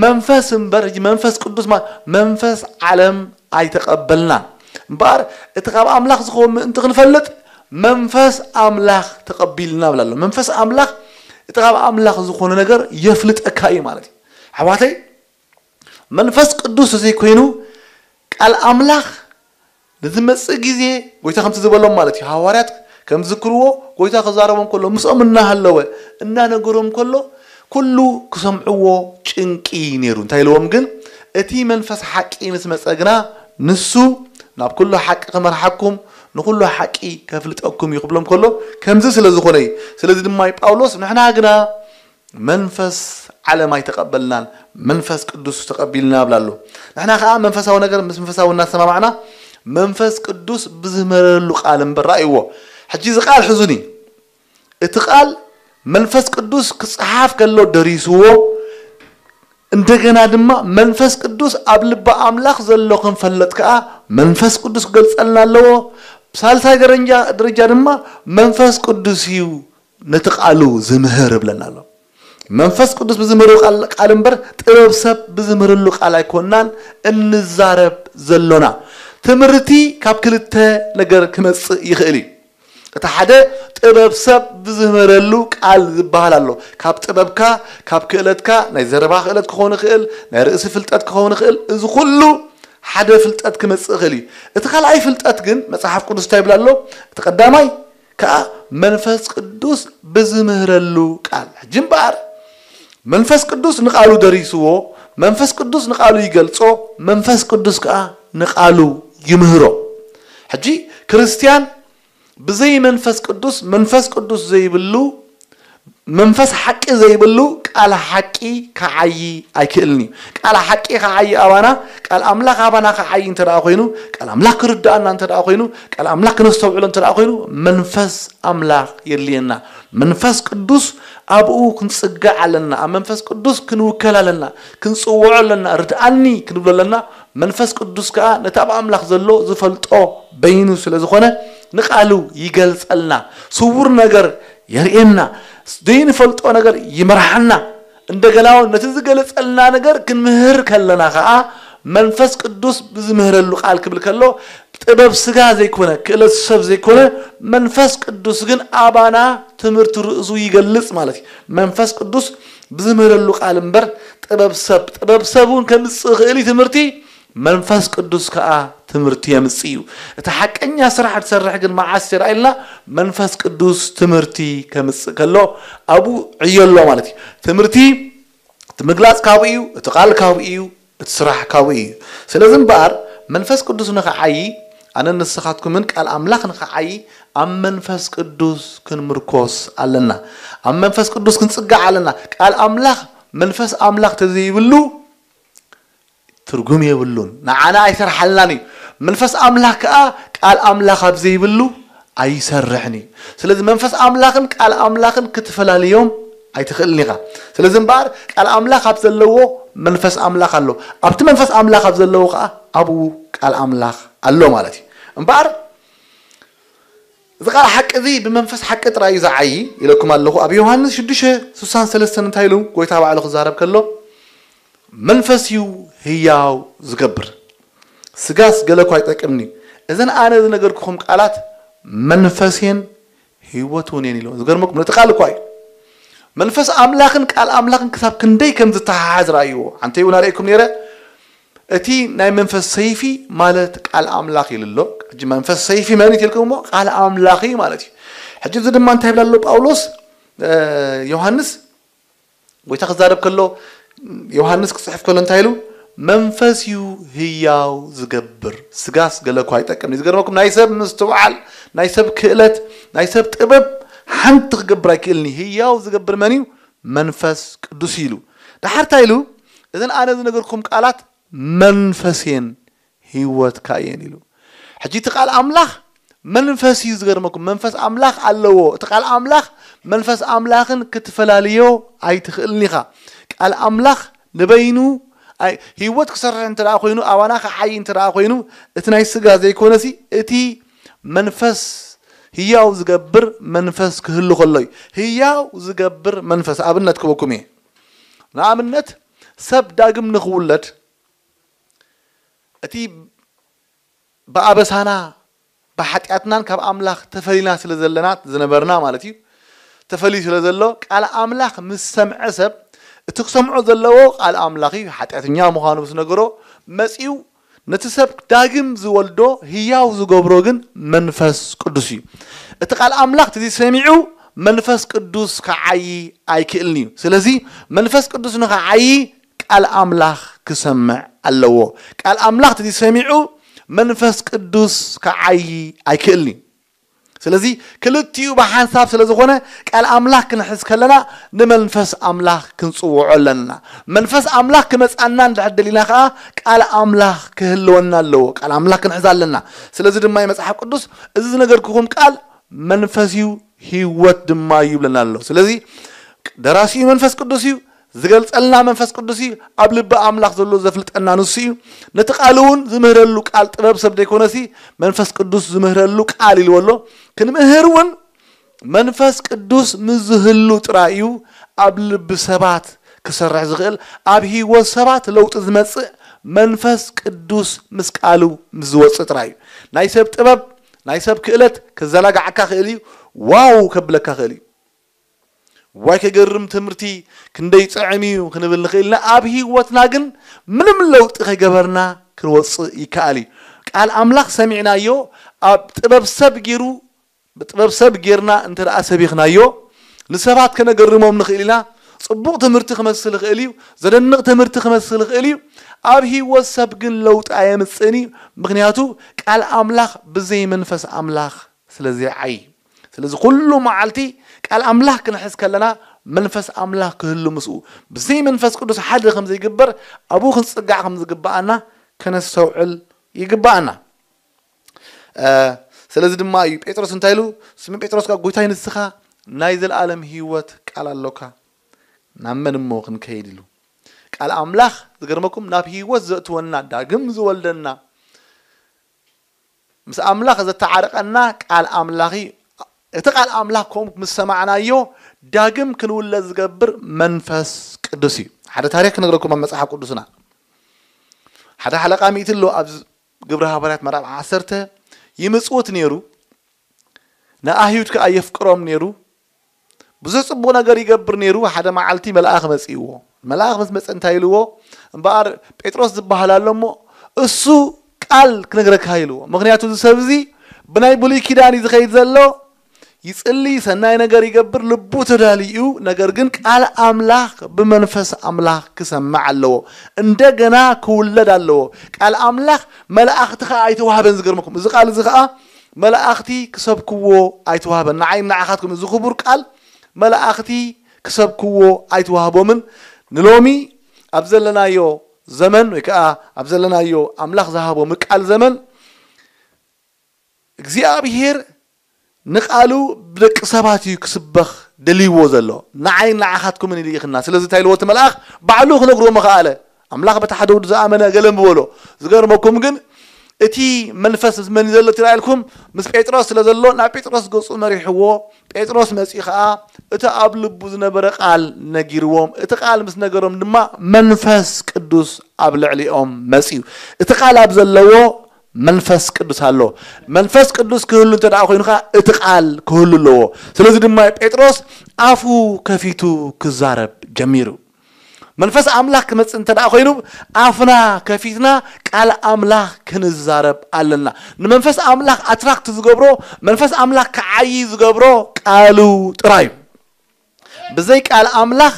መንፈስ እምበር ሕጂ መንፈስ ቅዱስ ማ- መንፈስ ዓለም ኣይተቐበልናን። እምበኣር እቲ ካብ ኣምላኽ ዝኸውን ምእንቲ ክንፈልጥ መንፈስ ኣምላኽ ተቐቢልና ብላ ኣሎ። መንፈስ ኣምላኽ እቲ ካብ ኣምላኽ ዝኾነ ነገር የፍልጠካ እዩ ማለት እዩ። ኣሕዋተይ መንፈስ ቅዱስ ዘይኮይኑ ቃል ኣምላኽ ንዝመጽእ ግዜ ጎይታ ከምቲ ዝበሎም ማለት እዩ። ሃዋርያት ከም ዝዝክርዎ ጎይታ ክዛረቦም ከሎ ምስኦም እናሃለወ እናነገሮም ከሎ ኩሉ ክሰምዕዎ ጭንቂ ነይሩ። እንታይ ኢልዎም ግን እቲ መንፈስ ሓቂ ምስ መጸ ግና ንሱ ናብ ኩሉ ሓቂ ክመርሓኩም ንኩሉ ሓቂ ከፍልጠኩም እዩ ክብሎም ከሎ ከምዚ ስለ ዝኾነ እዩ። ስለዚ ድማ ጳውሎስ ንሕና ግና መንፈስ ዓለም ኣይተቐበልናን መንፈስ ቅዱስ ተቐቢልና ብላ ኣሎ። ንሕና ከዓ መንፈሳዊ ነገር ምስ መንፈሳዊ እናሰማማዕና መንፈስ ቅዱስ ብዝመረሉ ቃል እምበር ራእይዎ። ሕጂ እዚ ቃል ሕዙኒ። እቲ ቃል መንፈስ ቅዱስ ክጽሓፍ ከሎ ደሪስዎ እንደገና ድማ መንፈስ ቅዱስ ኣብ ልቢ ኣምላኽ ዘሎ ክንፈለጥ ከዓ መንፈስ ቅዱስ ክገልጸልና ኣለዎ። ሳልሳይ ደረጃ ደረጃ ድማ መንፈስ ቅዱስ እዩ ነቲ ቃሉ ዝምህር እብለና ኣሎ። መንፈስ ቅዱስ ብዝምህሩ ቃል ቃል እምበር ጥበብ ሰብ ብዝምህርሉ ቃል ኣይኮናን እንዛረብ ዘሎና። ትምህርቲ ካብ ክልተ ነገር ክመጽእ ይኽእል እዩ። እቲ ሓደ ጥበብ ሰብ ብዝምህረሉ ቃል ዝበሃል ኣሎ። ካብ ጥበብካ ካብ ክእለትካ ናይ ዘረባ ክእለት ክኸውን ይኽእል፣ ናይ ርእሲ ፍልጠት ክኸውን ይኽእል። እዚ ኩሉ ሓደ ፍልጠት ክመጽእ ይኽእል እዩ። እቲ ካልኣይ ፍልጠት ግን መጽሓፍ ቅዱስ እንታይ ይብል ኣሎ? እቲ ቀዳማይ ከዓ መንፈስ ቅዱስ ብዝምህረሉ ቃል። ሕጂ እምበኣር መንፈስ ቅዱስ ንቃሉ ደሪስዎ፣ መንፈስ ቅዱስ ንቃሉ ይገልጾ፣ መንፈስ ቅዱስ ከዓ ንቃሉ ይምህሮ። ሕጂ ክርስትያን ብዘይ መንፈስ ቅዱስ መንፈስ ቅዱስ ዘይብሉ መንፈስ ሓቂ ዘይብሉ ቃል ሓቂ ክዓዪ ኣይክእልን እዩ። ቃል ሓቂ ክዓዪ ኣባና ቃል ኣምላኽ ኣባና ክዓዪ እንተ ደኣ ኮይኑ ቃል ኣምላኽ ክርድኣና እንተ ደኣ ኮይኑ ቃል ኣምላኽ ክነስተውዕሎ እንተ ደኣ ኮይኑ መንፈስ ኣምላኽ የድልየና። መንፈስ ቅዱስ ኣብኡ ክንጽጋዕ ኣለና፣ ኣብ መንፈስ ቅዱስ ክንውከል ኣለና፣ ክንጽውዖ ኣለና፣ ርድኣኒ ክንብሎ ኣለና። መንፈስ ቅዱስ ከኣ ነቲ ኣብ ኣምላኽ ዘሎ ዝፈልጦ በይኑ ስለ ዝኾነ ንቓሉ ይገልጸልና። ስዉር ነገር የርእየና፣ ዘይንፈልጦ ነገር ይመርሓና። እንደገና እውን ነቲ ዝገለጸልና ነገር ክንምህር ከለና ከኣ መንፈስ ቅዱስ ብዝምህረሉ ቃል ክብል ከሎ ጥበብ ስጋ ዘይኮነ፣ ክእለት ሰብ ዘይኮነ፣ መንፈስ ቅዱስ ግን ኣባና ትምህርቲ ርእሱ ይገልጽ ማለት እዩ። መንፈስ ቅዱስ ብዝምህረሉ ቃል እምበር ጥበብ ሰብ፣ ጥበብ ሰብ እውን ከምጽእ ይኽእል እዩ ትምህርቲ፣ መንፈስ ቅዱስ ከኣ ትምህርቲ የምጽእ እዩ። እቲ ሓቀኛ ስራሕ ዝሰርሕ ግን መዓስ ይረኣየልና? መንፈስ ቅዱስ ትምህርቲ ከምጽእ ከሎ ኣብኡ ዕዮ ኣሎ ማለት እዩ። ትምህርቲ እቲ ምግላጽ ካብኡ እዩ፣ እቲ ቃል ካብኡ እዩ፣ እቲ ስራሕ ካብኡ እዩ። ስለዚ እምበኣር መንፈስ ቅዱስ ንኽዓዪ ኣነን ንስኻትኩምን ቃል ኣምላኽ ንኽዓዪ ኣብ መንፈስ ቅዱስ ክንምርኮስ ኣለና። ኣብ መንፈስ ቅዱስ ክንጽጋዕ ኣለና። ቃል ኣምላኽ መንፈስ ኣምላኽ ተዘይብሉ ትርጉም የብሉን። ንዓና ኣይሰርሓልናን እዩ። መንፈስ ኣምላኽ ከኣ ቃል ኣምላኽ ኣብ ዘይብሉ ኣይሰርሕን እዩ። ስለዚ መንፈስ ኣምላኽን ቃል ኣምላኽን ክትፈላልዮም ኣይትኽእልን ኢኻ። ስለዚ እምበኣር ቃል ኣምላኽ ኣብ ዘለዎ መንፈስ ኣምላኽ ኣሎ። ኣብቲ መንፈስ ኣምላኽ ኣብ ዘለዎ ከኣ ኣብኡ ቃል ኣምላኽ ኣሎ ማለት እዩ። እምበኣር እዚ ቃል ሓቂ እዚ ብመንፈስ ሓቂ ጥራይ እዩ ዝዓዪ ኢለኩም ኣለኹ። ኣብ ዮሃንስ ሽዱሽተ ስሳን ሰለስተን እንታይ ኢሉ ጎይታ ባዕሉ ክዛረብ ከሎ መንፈስ እዩ ህያው ዝገብር፣ ስጋስ ገለ እኳ ኣይጠቅምን እዩ። እዘን ኣነ ዝነገርኩኹም ቃላት መንፈስ እየን ህይወት እውን እየን ኢሉ። ዝገርመኩም ነቲ ቃል እኳ እዩ መንፈስ ኣምላኽን ቃል ኣምላኽን ክሳብ ክንደይ ከም ዝተሓሓዝ ረኣይዎ። ሓንተ እውን ኣርእየኩም ነይረ። እቲ ናይ መንፈስ ሰይፊ ማለት ቃል ኣምላኽ ኢሉ ኣሎ። ሕጂ መንፈስ ሰይፊ መን እዩ ኢልኩም እሞ ቃል ኣምላኽ እዩ ማለት እዩ። ሕጂ እዚ ድማ እንታይ ይብል ኣሎ ጳውሎስ? እ፣ ዮሃንስ ጎይታ ክዛረብ ከሎ ዮሃንስ ክጽሕፍ ከሎ እንታይ ኢሉ? መንፈስ እዩ ህያው ዝገብር፣ ስጋስ ገለ እኳ ኣይጠቅምን እዩ። ዝገርመኩም ናይ ሰብ ምስትውዓል፣ ናይ ሰብ ክእለት፣ ናይ ሰብ ጥበብ ሓንቲ ክገብር ኣይክእልን እዩ። ህያው ዝገብር መን እዩ? መንፈስ ቅዱስ እዩ ኢሉ። ደሓር እንታይ ኢሉ? እዘን ኣነ ዝነገርኩም ቃላት መንፈስ እየን ህይወት ከኣ እየን ኢሉ። ሕጂ እቲ ቃል ኣምላኽ መንፈስ እዩ። ዝገርመኩም መንፈስ ኣምላኽ ኣለዎ። እቲ ቃል ኣምላኽ መንፈስ ኣምላኽን ክትፈላልዮ ኣይትኽእልን ኢኻ። ቃል ኣምላኽ ንበይኑ ኣይ-፣ ህይወት ክሰርሕ እንተ ደኣ ኮይኑ፣ ኣባና ክዓዪ እንተ ደኣ ኮይኑ፣ እቲ ናይ ስጋ ዘይኮነሲ፣ እቲ መንፈስ ህያው ዝገብር መንፈስ ክህሉ ከሎ እዩ። ህያው ዝገብር መንፈስ ኣብነት ክበኩም እየ። ንኣብነት ሰብ ዳግም ንኽውለድ እቲ ብኣበሳና ብሓጢኣትናን ካብ ኣምላኽ ተፈሊና ስለ ዘለና ዝነበርና ማለት እዩ። ተፈልዩ ስለ ዘሎ ቃል ኣምላኽ ምስ ሰምዐ ሰብ እቲ ክሰምዖ ዘለዎ ቃል ኣምላኽ እዩ። ሓጢኣተኛ ምዃኑ ምስ ነገሮ መጺኡ ነቲ ሰብ ዳግም ዝወልዶ ህያው ዝገብሮ ግን መንፈስ ቅዱስ እዩ። እቲ ቃል ኣምላኽ እቲ ሰሚዑ መንፈስ ቅዱስ ክዓዪ ኣይክእልን እዩ። ስለዚ መንፈስ ቅዱስ ንኽዓዪ ቃል ኣምላኽ ክሰምዕ ኣለዎ። ቃል ኣምላኽ እቲ ሰሚዑ መንፈስ ቅዱስ ክዓዪ ኣይክእልን እዩ። ስለዚ ክልቲኡ ብሓንሳብ ስለ ዝኾነ ቃል ኣምላኽ ክንሕዝ ከለና ንመንፈስ ኣምላኽ ክንጽውዖ ኣለና። መንፈስ ኣምላኽ ክመጻና እንድሕር ደሊና ከኣ ቃል ኣምላኽ ክህልወና ኣለዎ። ቃል ኣምላኽ ክንሕዝ ኣለና። ስለዚ ድማ መጽሓፍ ቅዱስ እዚ ዝነገርኩኹም ቃል መንፈስ እዩ፣ ህይወት ድማ እዩ ይብለና ኣሎ። ስለዚ ደራሲኡ መንፈስ ቅዱስ እዩ፣ ዝገልጸልና መንፈስ ቅዱስ እዩ፣ ኣብ ልቢ ኣምላኽ ዘሎ ዘፍልጠና ንሱ እዩ። ነቲ ቃል እውን ዝምህረሉ ቃል ጥበብ ሰብ ዘይኮነሲ መንፈስ ቅዱስ ዝምህረሉ ቃል ኢልዎ ኣሎ። ክንምህር እውን መንፈስ ቅዱስ ምስ ዝህሉ ጥራይ እዩ ኣብ ልቢ ሰባት ክሰርሕ ዝኽእል፣ ኣብ ህይወት ሰባት ለውጢ ዝመጽእ መንፈስ ቅዱስ ምስ ቃሉ ምስ ዝወጽእ ጥራይ እዩ። ናይ ሰብ ጥበብ፣ ናይ ሰብ ክእለት ክዘናጋዓካ ክእል እዩ፣ ዋው ከብለካ ክእል እዩ። ዋይ ከገርም ትምህርቲ ክንደይ ጥዕም እዩ ክንብል ንኽእል ኢና። ኣብ ህይወትና ግን ምንም ለውጢ ከይገበርና ክንወጽእ ይከኣል እዩ። ቃል ኣምላኽ ሰሚዕናዮ ኣብ ጥበብ ሰብ ገይሩ ብጥበብ ሰብ ጌርና እንተ ደኣ ሰቢኽናዮ ንሰባት ከነገርሞም ንኽእል ኢና። ጽቡቕ ትምህርቲ ክመስል ይኽእል እዩ፣ ዘደንቕ ትምህርቲ ክመስል ይኽእል እዩ። ኣብ ህይወት ሰብ ግን ለውጢ ኣየምጽእን እዩ። ምኽንያቱ ቃል ኣምላኽ ብዘይ መንፈስ ኣምላኽ ስለ ዘይዓዪ። ስለዚ ኩሉ መዓልቲ ቃል ኣምላኽ ክንሕዝ ከለና መንፈስ ኣምላኽ ክህሉ ምስኡ ብዘይ መንፈስ ቅዱስ ሓደ ከም ዘይግበር ኣብኡ ክንጽጋዕ ከም ዝግብኣና ከነስተውዕል ይግብኣና። ስለዚ ድማ እዩ ጴጥሮስ እንታይ ኢሉ? ስምኦን ጴጥሮስ ከኣ ጎይታይ ንስኻ ናይ ዘለኣለም ህይወት ቃል ኣሎካ፣ ናብ መን እሞ ክንከይድ ኢሉ። ቃል ኣምላኽ ዝገርመኩም ናብ ህይወት ዘእትወና፣ ዳግም ዝወልደና፣ ምስ ኣምላኽ ዘተዓርቀና ቃል ኣምላኽ እዩ። እቲ ቃል ኣምላኽ ከምኡ ምስ ሰማዕናዮ ዳግም ክንውለድ ዝገብር መንፈስ ቅዱስ እዩ። ሓደ ታሪኽ ክነግረኩም ኣብ መጽሓፍ ቅዱስና። ሓደ ሓለቃ ሚእቲ ኣሎ ኣብ ግብረ ሃዋርያት ምዕራፍ ዓሰርተ። ይምጽውት ነይሩ፣ ንኣህዩድ ከኣ የፍቅሮም ነይሩ። ብዙሕ ጽቡቕ ነገር ይገብር ነይሩ። ሓደ መዓልቲ መልኣኽ መጺእዎ። መልኣኽ ምስ መጸ እንታይ ኢልዎ? እምበኣር ጴጥሮስ ዝበሃል ኣሎ እሞ እሱ ቃል ክነግረካ ኢልዎ። ምኽንያቱ እዚ ሰብ እዚ ብናይ ብሉይ ኪዳን እዩ ዝኸይድ ዘሎ። ይጽሊ፣ ሰናይ ነገር ይገብር፣ ልቡ ተዳልዩ፣ ነገር ግን ቃል ኣምላኽ ብመንፈስ ኣምላኽ ክሰምዕ ኣለዎ። እንደገና ክውለድ ኣለዎ። ቃል ኣምላኽ መላእኽቲ ኸኣ ኣይተዋህበን። ዝገርመኩም እዚ ቃል እዚ ኸኣ መላእኽቲ ክሰብክዎ ኣይተዋህበን። ንዓይ ንዓኻትኩም እዚ ክቡር ቃል መላእኽቲ ክሰብክዎ ኣይተዋህቦምን። ንሎሚ ኣብ ዘለናዮ ዘመን ወይ ከዓ ኣብ ዘለናዮ ኣምላኽ ዝሃቦ ምቃል ዘመን እግዚኣብሔር ንቃሉ ብደቂ ሰባት እዩ ክስበኽ ደልይዎ ዘሎ። ንዓይ ንዓኻትኩምን ይልኢኽና። ስለዚ እንታይ ኢልዎ እቲ መልኣኽ? ባዕሉ ክነግርዎ ምኽኣለ። ኣምላኽ በቲ ሓደ ወዱ ዝኣመነ ገለ ምበሎ። ዝገርመኩም ግን እቲ መንፈስ ምስ መን እዩ ዘሎ ትርኣ ኢልኩም? ምስ ጴጥሮስ ስለ ዘሎ ናብ ጴጥሮስ ገጹ መሪሕዎ። ጴጥሮስ መጺኡ ኸኣ እቲ ኣብ ልቡ ዝነበረ ቃል ነጊርዎም። እቲ ቃል ምስ ነገሮም ድማ መንፈስ ቅዱስ ኣብ ልዕሊኦም መጺኡ። እቲ ቃል ኣብ ዘለዎ መንፈስ ቅዱስ ኣሎ። መንፈስ ቅዱስ ክህሉ እንተ ደኣ ኮይኑ ኸኣ እቲ ቃል ክህሉ ኣለዎ። ስለዚ ድማ ጴጥሮስ ኣፉ ከፊቱ ክዛረብ ጀሚሩ። መንፈስ ኣምላኽ ክመጽእ እንተ ደኣ ኮይኑ ኣፍና ከፊትና ቃል ኣምላኽ ክንዛረብ ኣለና። ንመንፈስ ኣምላኽ ኣትራክት ዝገብሮ፣ መንፈስ ኣምላኽ ክዓዪ ዝገብሮ ቃሉ ጥራይ እዩ። ብዘይ ቃል ኣምላኽ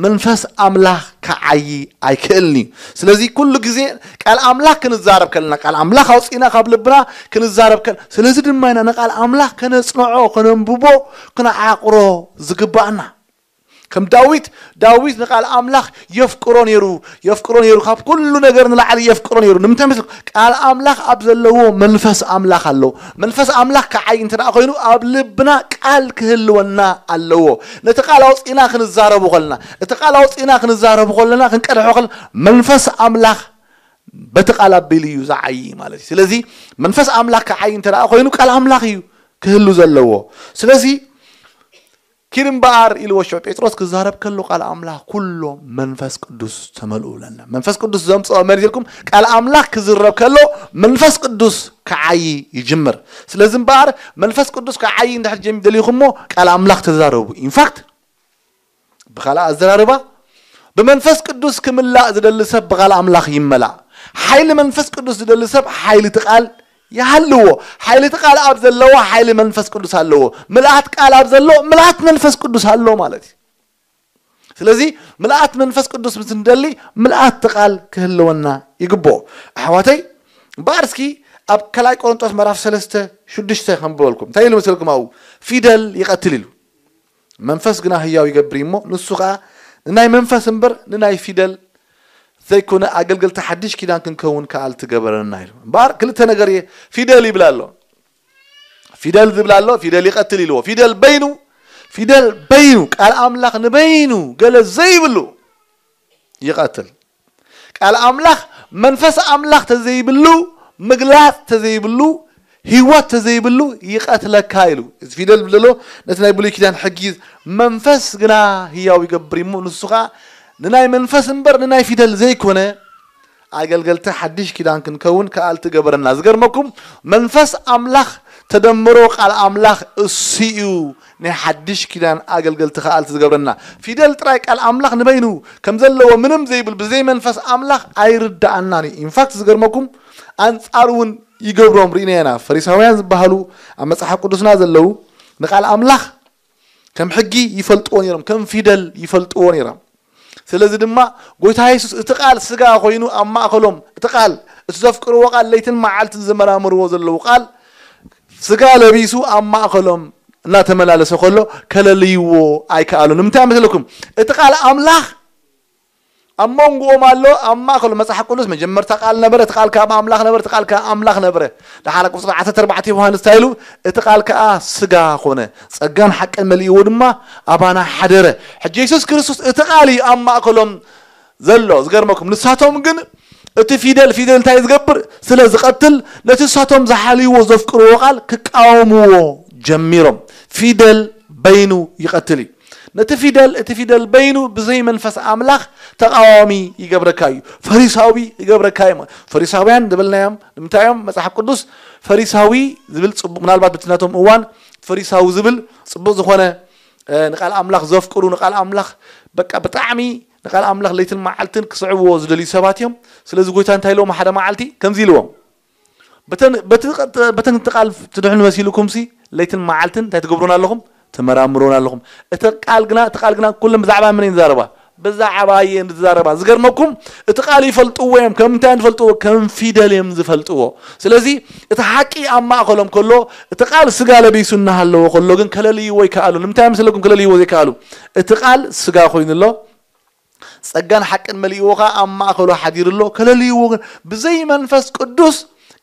መንፈስ ኣምላኽ ክዓዪ ኣይክእልን እዩ። ስለዚ ኩሉ ግዜ ቃል ኣምላኽ ክንዛረብ ከለና፣ ቃል ኣምላኽ ኣውጺእና ካብ ልብና ክንዛረብ ከል-፣ ስለዚ ድማ ኢና ንቃል ኣምላኽ ከነጽንዖ፣ ከነንብቦ፣ ክንዓቕሮ ዝግባኣና። ከም ዳዊት፣ ዳዊት ንቃል ኣምላኽ የፍቅሮ ነይሩ፣ የፍቅሮ ነይሩ፣ ካብ ኩሉ ነገር ንላዕሊ የፍቅሮ ነይሩ። ንምንታይ መስል? ቃል ኣምላኽ ኣብ ዘለዎ መንፈስ ኣምላኽ ኣሎ። መንፈስ ኣምላኽ ክዓይ እንተ ደኣ ኮይኑ ኣብ ልብና ቃል ክህልወና ኣለዎ። ነቲ ቃል ኣውጺእና ክንዛረቡ ከለና፣ እቲ ቃል ኣውጺእና ክንዛረቡ ከለና፣ ክንቀድሖ ከለና መንፈስ ኣምላኽ በቲ ቃል ኣቢሉ እዩ ዝዓይ ማለት እዩ። ስለዚ መንፈስ ኣምላኽ ክዓይ እንተ ደኣ ኮይኑ ቃል ኣምላኽ እዩ ክህሉ ዘለዎ። ስለዚ ኪድ እምበኣር ኢልዎ ሽዑ ጴጥሮስ ክዛረብ ከሎ ቃል ኣምላኽ ኩሎ መንፈስ ቅዱስ ተመልኡ ብለና። መንፈስ ቅዱስ ዘምጽኦ መን እዩ ኢልኩም? ቃል ኣምላኽ ክዝረብ ከሎ መንፈስ ቅዱስ ክዓዪ ይጅምር። ስለዚ እምበኣር መንፈስ ቅዱስ ክዓዪ እንድሕር ጀሚሩ ደሊኹሞ ቃል ኣምላኽ ተዛረቡ። ኢንፋክት ብኻልእ ኣዘራርባ ብመንፈስ ቅዱስ ክምላእ ዝደሊ ሰብ ብቓል ኣምላኽ ይመላእ። ሓይሊ መንፈስ ቅዱስ ዝደሊ ሰብ ሓይሊ እቲ ቃል ይሃልዎ። ሓይሊ እቲ ቃል ኣብ ዘለዎ ሓይሊ መንፈስ ቅዱስ ኣለዎ። ምልኣት ቃል ኣብ ዘሎ ምልኣት መንፈስ ቅዱስ ኣሎ ማለት እዩ። ስለዚ ምልኣት መንፈስ ቅዱስ ምስ እንደሊ ምልኣት እቲ ቃል ክህልወና ይግብኦ። ኣሕዋተይ እምበኣር እስኪ ኣብ ካልኣይ ቆሮንጦስ ምዕራፍ ሰለስተ ሽዱሽተ ከንብበልኩም። እንታይ ኢሉ መሰልኩም? ኣብኡ ፊደል ይቐትል ኢሉ። መንፈስ ግና ህያው ይገብር እዩ እሞ ንሱ ኸኣ ንናይ መንፈስ እምበር ንናይ ፊደል ዘይኮነ ኣገልገልቲ ሓድሽ ኪዳን ክንከውን ከኣልቲ ገበረና ኢሉ። እምበኣር ክልተ ነገር እየ ፊደል ይብል ኣሎ። ፊደል ዝብል ኣሎ፣ ፊደል ይቐትል ኢልዎ። ፊደል በይኑ፣ ፊደል በይኑ፣ ቃል ኣምላኽ ንበይኑ ገለ ዘይብሉ ይቐትል። ቃል ኣምላኽ መንፈስ ኣምላኽ ተዘይብሉ፣ ምግላጽ ተዘይብሉ፣ ህይወት ተዘይብሉ ይቐትለካ ኢሉ። እዚ ፊደል ዝብል ዘሎ ነቲ ናይ ብሉይ ኪዳን ሕጊ እዩ። መንፈስ ግና ህያው ይገብር እዩ እሞ ንሱ ኸኣ ንናይ መንፈስ እምበር ንናይ ፊደል ዘይኮነ ኣገልገልቲ ሓድሽ ኪዳን ክንከውን ከኣልቲ ገበረና። ዝገርመኩም መንፈስ ኣምላኽ ተደምሮ ቃል ኣምላኽ እሱ እዩ ናይ ሓድሽ ኪዳን ኣገልገልቲ ከኣልቲ ዝገብረና። ፊደል ጥራይ ቃል ኣምላኽ ንበይኑ ከም ዘለዎ ምንም ዘይብል ብዘይ መንፈስ ኣምላኽ ኣይርዳኣናን እዩ። ኢንፋክት ዝገርመኩም ኣንጻር እውን ይገብሮም ርኢና ኢና። ፈሪሳውያን ዝበሃሉ ኣብ መጽሓፍ ቅዱስና ዘለዉ ንቃል ኣምላኽ ከም ሕጊ ይፈልጥዎ ነይሮም፣ ከም ፊደል ይፈልጥዎ ነይሮም። ስለዚ ድማ ጎይታ የሱስ እቲ ቃል ስጋ ኮይኑ ኣብ ማእከሎም፣ እቲ ቃል፣ እቲ ዘፍቅርዎ ቃል ለይትን መዓልትን ዝመራመርዎ ዘለዉ ቃል ስጋ ለቢሱ ኣብ ማእከሎም እናተመላለሰ ከሎ ከለልይዎ ኣይከኣሉን። ንምንታይ መስለኩም? እቲ ቃል ኣምላኽ ኣብ መንጎኦም ኣሎ። ኣብ ማእከሉ መጽሓፍ ቅዱስ መጀመርታ ቃል ነበረ፣ እቲ ቃል ከኣ ኣብ ኣምላኽ ነበረ፣ እቲ ቃል ከኣ ኣምላኽ ነበረ። ደሓር ቁጽሪ ዓሰርተ ኣርባዕተ ዮሃንስ እንታይ ኢሉ? እቲ ቃል ከኣ ስጋ ኾነ፣ ጸጋን ሓቅን መሊእዎ ድማ ኣባና ሓደረ። ሕጂ የሱስ ክርስቶስ እቲ ቃል እዩ ኣብ ማእከሎም ዘሎ። ዝገርመኩም ንሳቶም ግን እቲ ፊደል ፊደል እንታይ ዝገብር ስለ ዝቐትል፣ ነቲ ንሳቶም ዝሓልይዎ ዘፍቅርዎ ቃል ክቃወምዎ ጀሚሮም። ፊደል በይኑ ይቐትል እዩ። ነቲ ፊደል እቲ ፊደል በይኑ ብዘይ መንፈስ ኣምላኽ ተቃዋሚ ይገብረካ እዩ። ፈሪሳዊ ይገብረካ እዩ። ፈሪሳውያን ዝበልናዮም ንምንታይ እዮም? መጽሓፍ ቅዱስ ፈሪሳዊ ዝብል ጽቡቕ፣ ምናልባት በቲ ናቶም እዋን ፈሪሳዊ ዝብል ጽቡቕ ዝኾነ ንቃል ኣምላኽ ዘፍቅሩ፣ ንቃል ኣምላኽ በቃ ብጣዕሚ ንቃል ኣምላኽ ለይትን መዓልትን ክስዕብዎ ዝደልዩ ሰባት እዮም። ስለዚ ጎይታ እንታይ ኢልዎም? ሓደ መዓልቲ ከምዚ ኢልዎም፣ በተን በቲ ቃል ትድሕኑ መሲልኩም ሲ ለይትን መዓልትን እንታይ ትገብሩን ኣለኹም? ትመራምሩን ኣለኹም። እቲ ቃል ግና እቲ ቃል ግና ኩሎም ብዛዕባ መን እየን ዝዛረባ? ብዛዕባ እየን ዝዛረባ። ዝገርመኩም እቲ ቃል ይፈልጥዎ እዮም። ከም እንታይ እዮም ዝፈልጥዎ? ከም ፊደል እዮም ዝፈልጥዎ። ስለዚ እቲ ሓቂ ኣብ ማእከሎም ከሎ፣ እቲ ቃል ስጋ ለቢሱ እናሃለወ ከሎ ግን ከለልይዎ ይከኣሉ። ንምንታይ መስለኩም ከለልይዎ ዘይከኣሉ? እቲ ቃል ስጋ ኮይኑ ኣሎ፣ ጸጋን ሓቅን መሊእዎ ከኣ ኣብ ማእከሉ ሓዲሩ ኣሎ። ከለልይዎ ግን ብዘይ መንፈስ ቅዱስ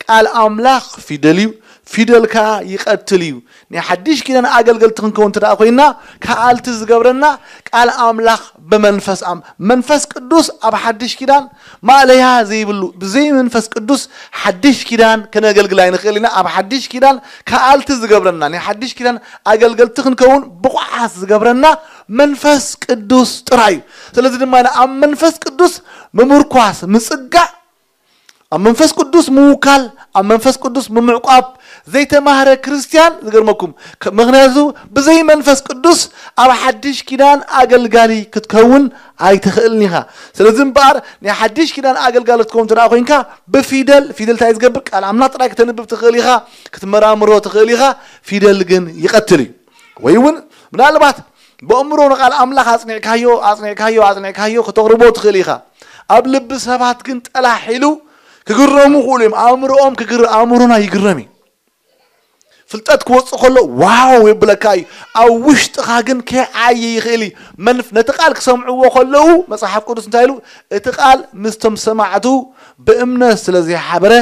ቃል ኣምላኽ ፊደል እዩ፣ ፊደል ከኣ ይቐትል እዩ። ናይ ሓድሽ ኪዳን ኣገልገልቲ ክንከውን እንተ ደኣ ኮይና፣ ከኣልቲ ዝገብረና ቃል ኣምላኽ ብመንፈስ ኣም-፣ መንፈስ ቅዱስ ኣብ ሓድሽ ኪዳን ማእለያ ዘይብሉ፣ ብዘይ መንፈስ ቅዱስ ሓድሽ ኪዳን ከነገልግል ኣይንኽእል ኢና። ኣብ ሓድሽ ኪዳን ከኣልቲ ዝገብረና፣ ናይ ሓድሽ ኪዳን ኣገልገልቲ ክንከውን ብቑዓት ዝገብረና መንፈስ ቅዱስ ጥራይ እዩ። ስለዚ ድማ ኣብ መንፈስ ቅዱስ ምምርኳስ፣ ምጽጋዕ፣ ኣብ መንፈስ ቅዱስ ምውካል፣ ኣብ መንፈስ ቅዱስ ብምዕቋብ ዘይተማህረ ክርስትያን፣ ዝገርመኩም፣ ከ-፣ ምኽንያቱ ብዘይ መንፈስ ቅዱስ ኣብ ሓድሽ ኪዳን ኣገልጋሊ ክትከውን ኣይትኽእልን ኢኻ። ስለዚ እምበኣር ናይ ሓድሽ ኪዳን ኣገልጋሊ ክትከውን እንተ ደኣ ኮይንካ፣ ብፊደል፣ ፊደል እንታይ ዝገብር? ቃል ኣምላኽ ጥራይ ክተንብብ ትኽእል ኢኻ፣ ክትመራምሮ ትኽእል ኢኻ። ፊደል ግን ይቐትል እዩ። ወይ እውን ምናልባት ብኣእምሮ ንቃል ኣምላኽ ኣጽኒዕካዮ፣ ኣጽኒዕካዮ፣ ኣጽኒዕካዮ ከተቕርቦ ትኽእል ኢኻ። ኣብ ልቢ ሰባት ግን ጠላሕ ኢሉ ክግረሙ ክእሉ እዮም። ኣእምሮኦም ክግር-፣ ኣእምሮና ይግረም እዩ። ፍልጠት ክወጽእ ከሎ ዋው የብለካ እዩ። ኣብ ውሽጥኻ ግን ከይዓየ ይኽእል እዩ። መንፍ-፣ ነቲ ቃል ክሰምዕዎ ከለዉ መጽሓፍ ቅዱስ እንታይ ኢሉ? እቲ ቃል ምስቶም ሰማዕቱ ብእምነት ስለ ዘይሓበረ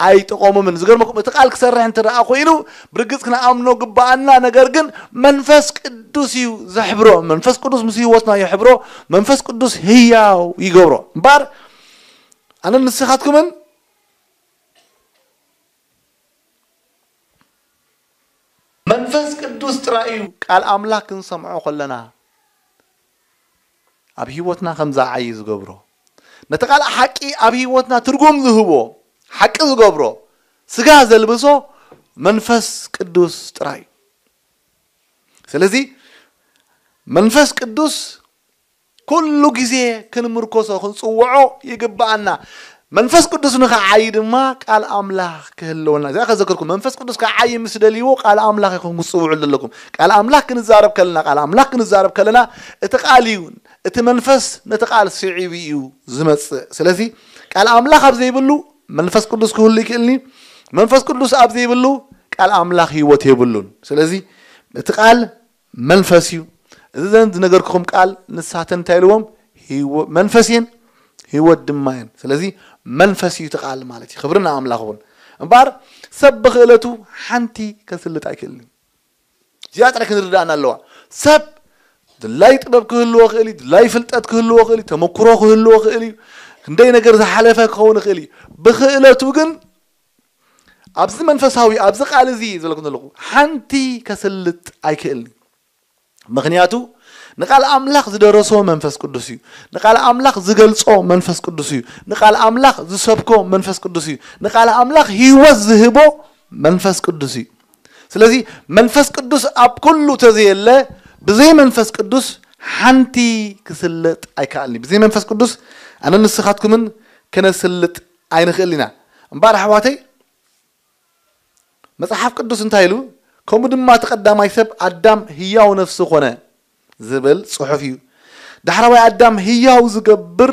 ኣይጠቐሞምን። ዝገርመኩም እቲ ቃል ክሰርሕ እንተ ደኣ ኮይኑ ብርግጽ ክንኣምኖ ግባኣና። ነገር ግን መንፈስ ቅዱስ እዩ ዘሕብሮ። መንፈስ ቅዱስ ምስ ህይወትና የሕብሮ። መንፈስ ቅዱስ ህያው ይገብሮ። እምበኣር ኣነን ንስኻትኩምን መንፈስ ቅዱስ ጥራይ እዩ ቃል ኣምላኽ ክንሰምዖ ከለና ኣብ ህይወትና ከም ዝዓዪ ዝገብሮ፣ ነቲ ቃል ሓቂ ኣብ ህይወትና ትርጉም ዝህቦ፣ ሓቂ ዝገብሮ፣ ስጋ ዘልብሶ መንፈስ ቅዱስ ጥራይ እዩ። ስለዚ መንፈስ ቅዱስ ኩሉ ግዜ ክንምርኮሶ፣ ክንጽውዖ ይግብኣና። መንፈስ ቅዱስ ንኽዓዪ ድማ ቃል ኣምላኽ ክህልወና። እዚኣ ከዘክርኩም፣ መንፈስ ቅዱስ ክዓዪ ምስ ደልይዎ ቃል ኣምላኽ ኢኹም ክትጽውዑ ዘለኩም። ቃል ኣምላኽ ክንዛረብ ከለና፣ ቃል ኣምላኽ ክንዛረብ ከለና፣ እቲ ቃል እዩ፣ እቲ መንፈስ ነቲ ቃል ስዒቡ እዩ ዝመጽእ። ስለዚ ቃል ኣምላኽ ኣብ ዘይብሉ መንፈስ ቅዱስ ክህሉ ይክእልኒ። መንፈስ ቅዱስ ኣብ ዘይብሉ ቃል ኣምላኽ ህይወት የብሉን። ስለዚ እቲ ቃል መንፈስ እዩ። እዚ ዘን ዝነገርኩኹም ቃል ንሳተን እንታይ ኢልዎም? ህይወ-፣ መንፈስ እየን፣ ህይወት ድማ እየን። ስለዚ መንፈስ እዩ እቲ ቃል ማለት እዩ። ክብሪ ንኣምላኽ ይኹን። እምበኣር ሰብ ብኽእለቱ ሓንቲ ከስልጥ ኣይክእልን እዩ። እዚኣ ጥራይ ክንርዳእና ኣለዋ። ሰብ ድላይ ጥበብ ክህልዎ ክእል እዩ፣ ድላይ ፍልጠት ክህልዎ ክእል እዩ፣ ተመክሮ ክህልዎ ክእል እዩ፣ ክንደይ ነገር ዝሓለፈ ክኸውን ይኽእል እዩ። ብኽእለቱ ግን ኣብዚ መንፈሳዊ፣ ኣብዚ ቃል እዚ ዘለኩ ዘለኹ ሓንቲ ከስልጥ ኣይክእልን እዩ። ምኽንያቱ ንቃል ኣምላኽ ዝደረሶ መንፈስ ቅዱስ እዩ። ንቃል ኣምላኽ ዝገልጾ መንፈስ ቅዱስ እዩ። ንቃል ኣምላኽ ዝሰብኮ መንፈስ ቅዱስ እዩ። ንቃል ኣምላኽ ህይወት ዝህቦ መንፈስ ቅዱስ እዩ። ስለዚ መንፈስ ቅዱስ ኣብ ኩሉ ተዘየለ፣ ብዘይ መንፈስ ቅዱስ ሓንቲ ክስልጥ ኣይከኣልን እዩ። ብዘይ መንፈስ ቅዱስ ኣነ ንስኻትኩምን ከነስልጥ ኣይንኽእል ኢና። እምበኣር ኣሕዋተይ፣ መጽሓፍ ቅዱስ እንታይ ኢሉ? ከምኡ ድማ እቲ ቀዳማይ ሰብ ኣዳም ህያው ነፍሲ ኾነ ዝብል ጽሑፍ እዩ። ዳሕራዋይ ኣዳም ህያው ዝገብር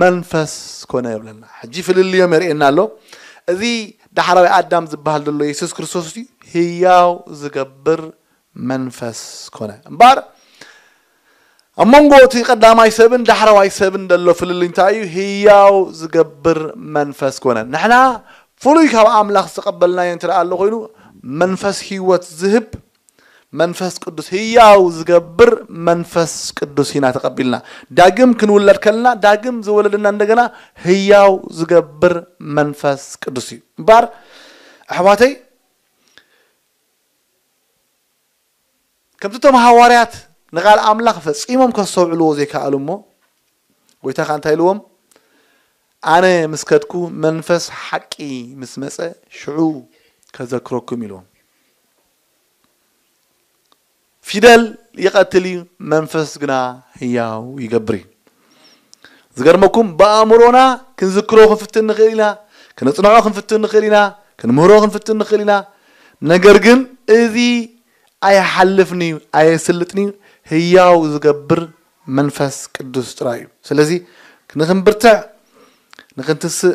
መንፈስ ኮነ ይብለና። ሕጂ ፍልልዮም የርእየና ኣሎ። እዚ ዳሕራዋይ ኣዳም ዝበሃል ዘሎ የሱስ ክርስቶስ እዩ። ህያው ዝገብር መንፈስ ኮነ። እምበኣር ኣብ መንጎ እቲ ቀዳማይ ሰብን ዳሕረዋይ ሰብን ዘሎ ፍልልይ እንታይ እዩ? ህያው ዝገብር መንፈስ ኮነ። ንሕና ፍሉይ ካብ ኣምላኽ ዝተቐበልናዮ እንተ ደኣ ኣሎ ኮይኑ፣ መንፈስ ህይወት ዝህብ መንፈስ ቅዱስ፣ ህያው ዝገብር መንፈስ ቅዱስ ኢና ተቐቢልና። ዳግም ክንውለድ ከለና፣ ዳግም ዝወለደና እንደገና ህያው ዝገብር መንፈስ ቅዱስ እዩ። እምበኣር ኣሕዋተይ፣ ከምቲ እቶም ሃዋርያት ንቓል ኣምላኽ ፈጺሞም ከስተውዕልዎ ዘይከኣሉ እሞ፣ ጎይታ ከኣ እንታይ ኢልዎም? ኣነ ምስ ከድኩ መንፈስ ሓቂ ምስ መጸ ሽዑ ከዘክረኩም ኢልዎም። ፊደል ይቐትል እዩ፣ መንፈስ ግና ህያው ይገብር እዩ። ዝገርመኩም ብኣእምሮና ክንዝክሮ ክንፍትን ንኽእል ኢና፣ ክንጽንዖ ክንፍትን ንኽእል ኢና፣ ክንምህሮ ክንፍትን ንኽእል ኢና። ነገር ግን እዚ ኣይሓልፍን እዩ፣ ኣየስልጥን እዩ፣ ህያው ዝገብር መንፈስ ቅዱስ ጥራይ እዩ። ስለዚ ንኽንብርትዕ ንኽንትስእ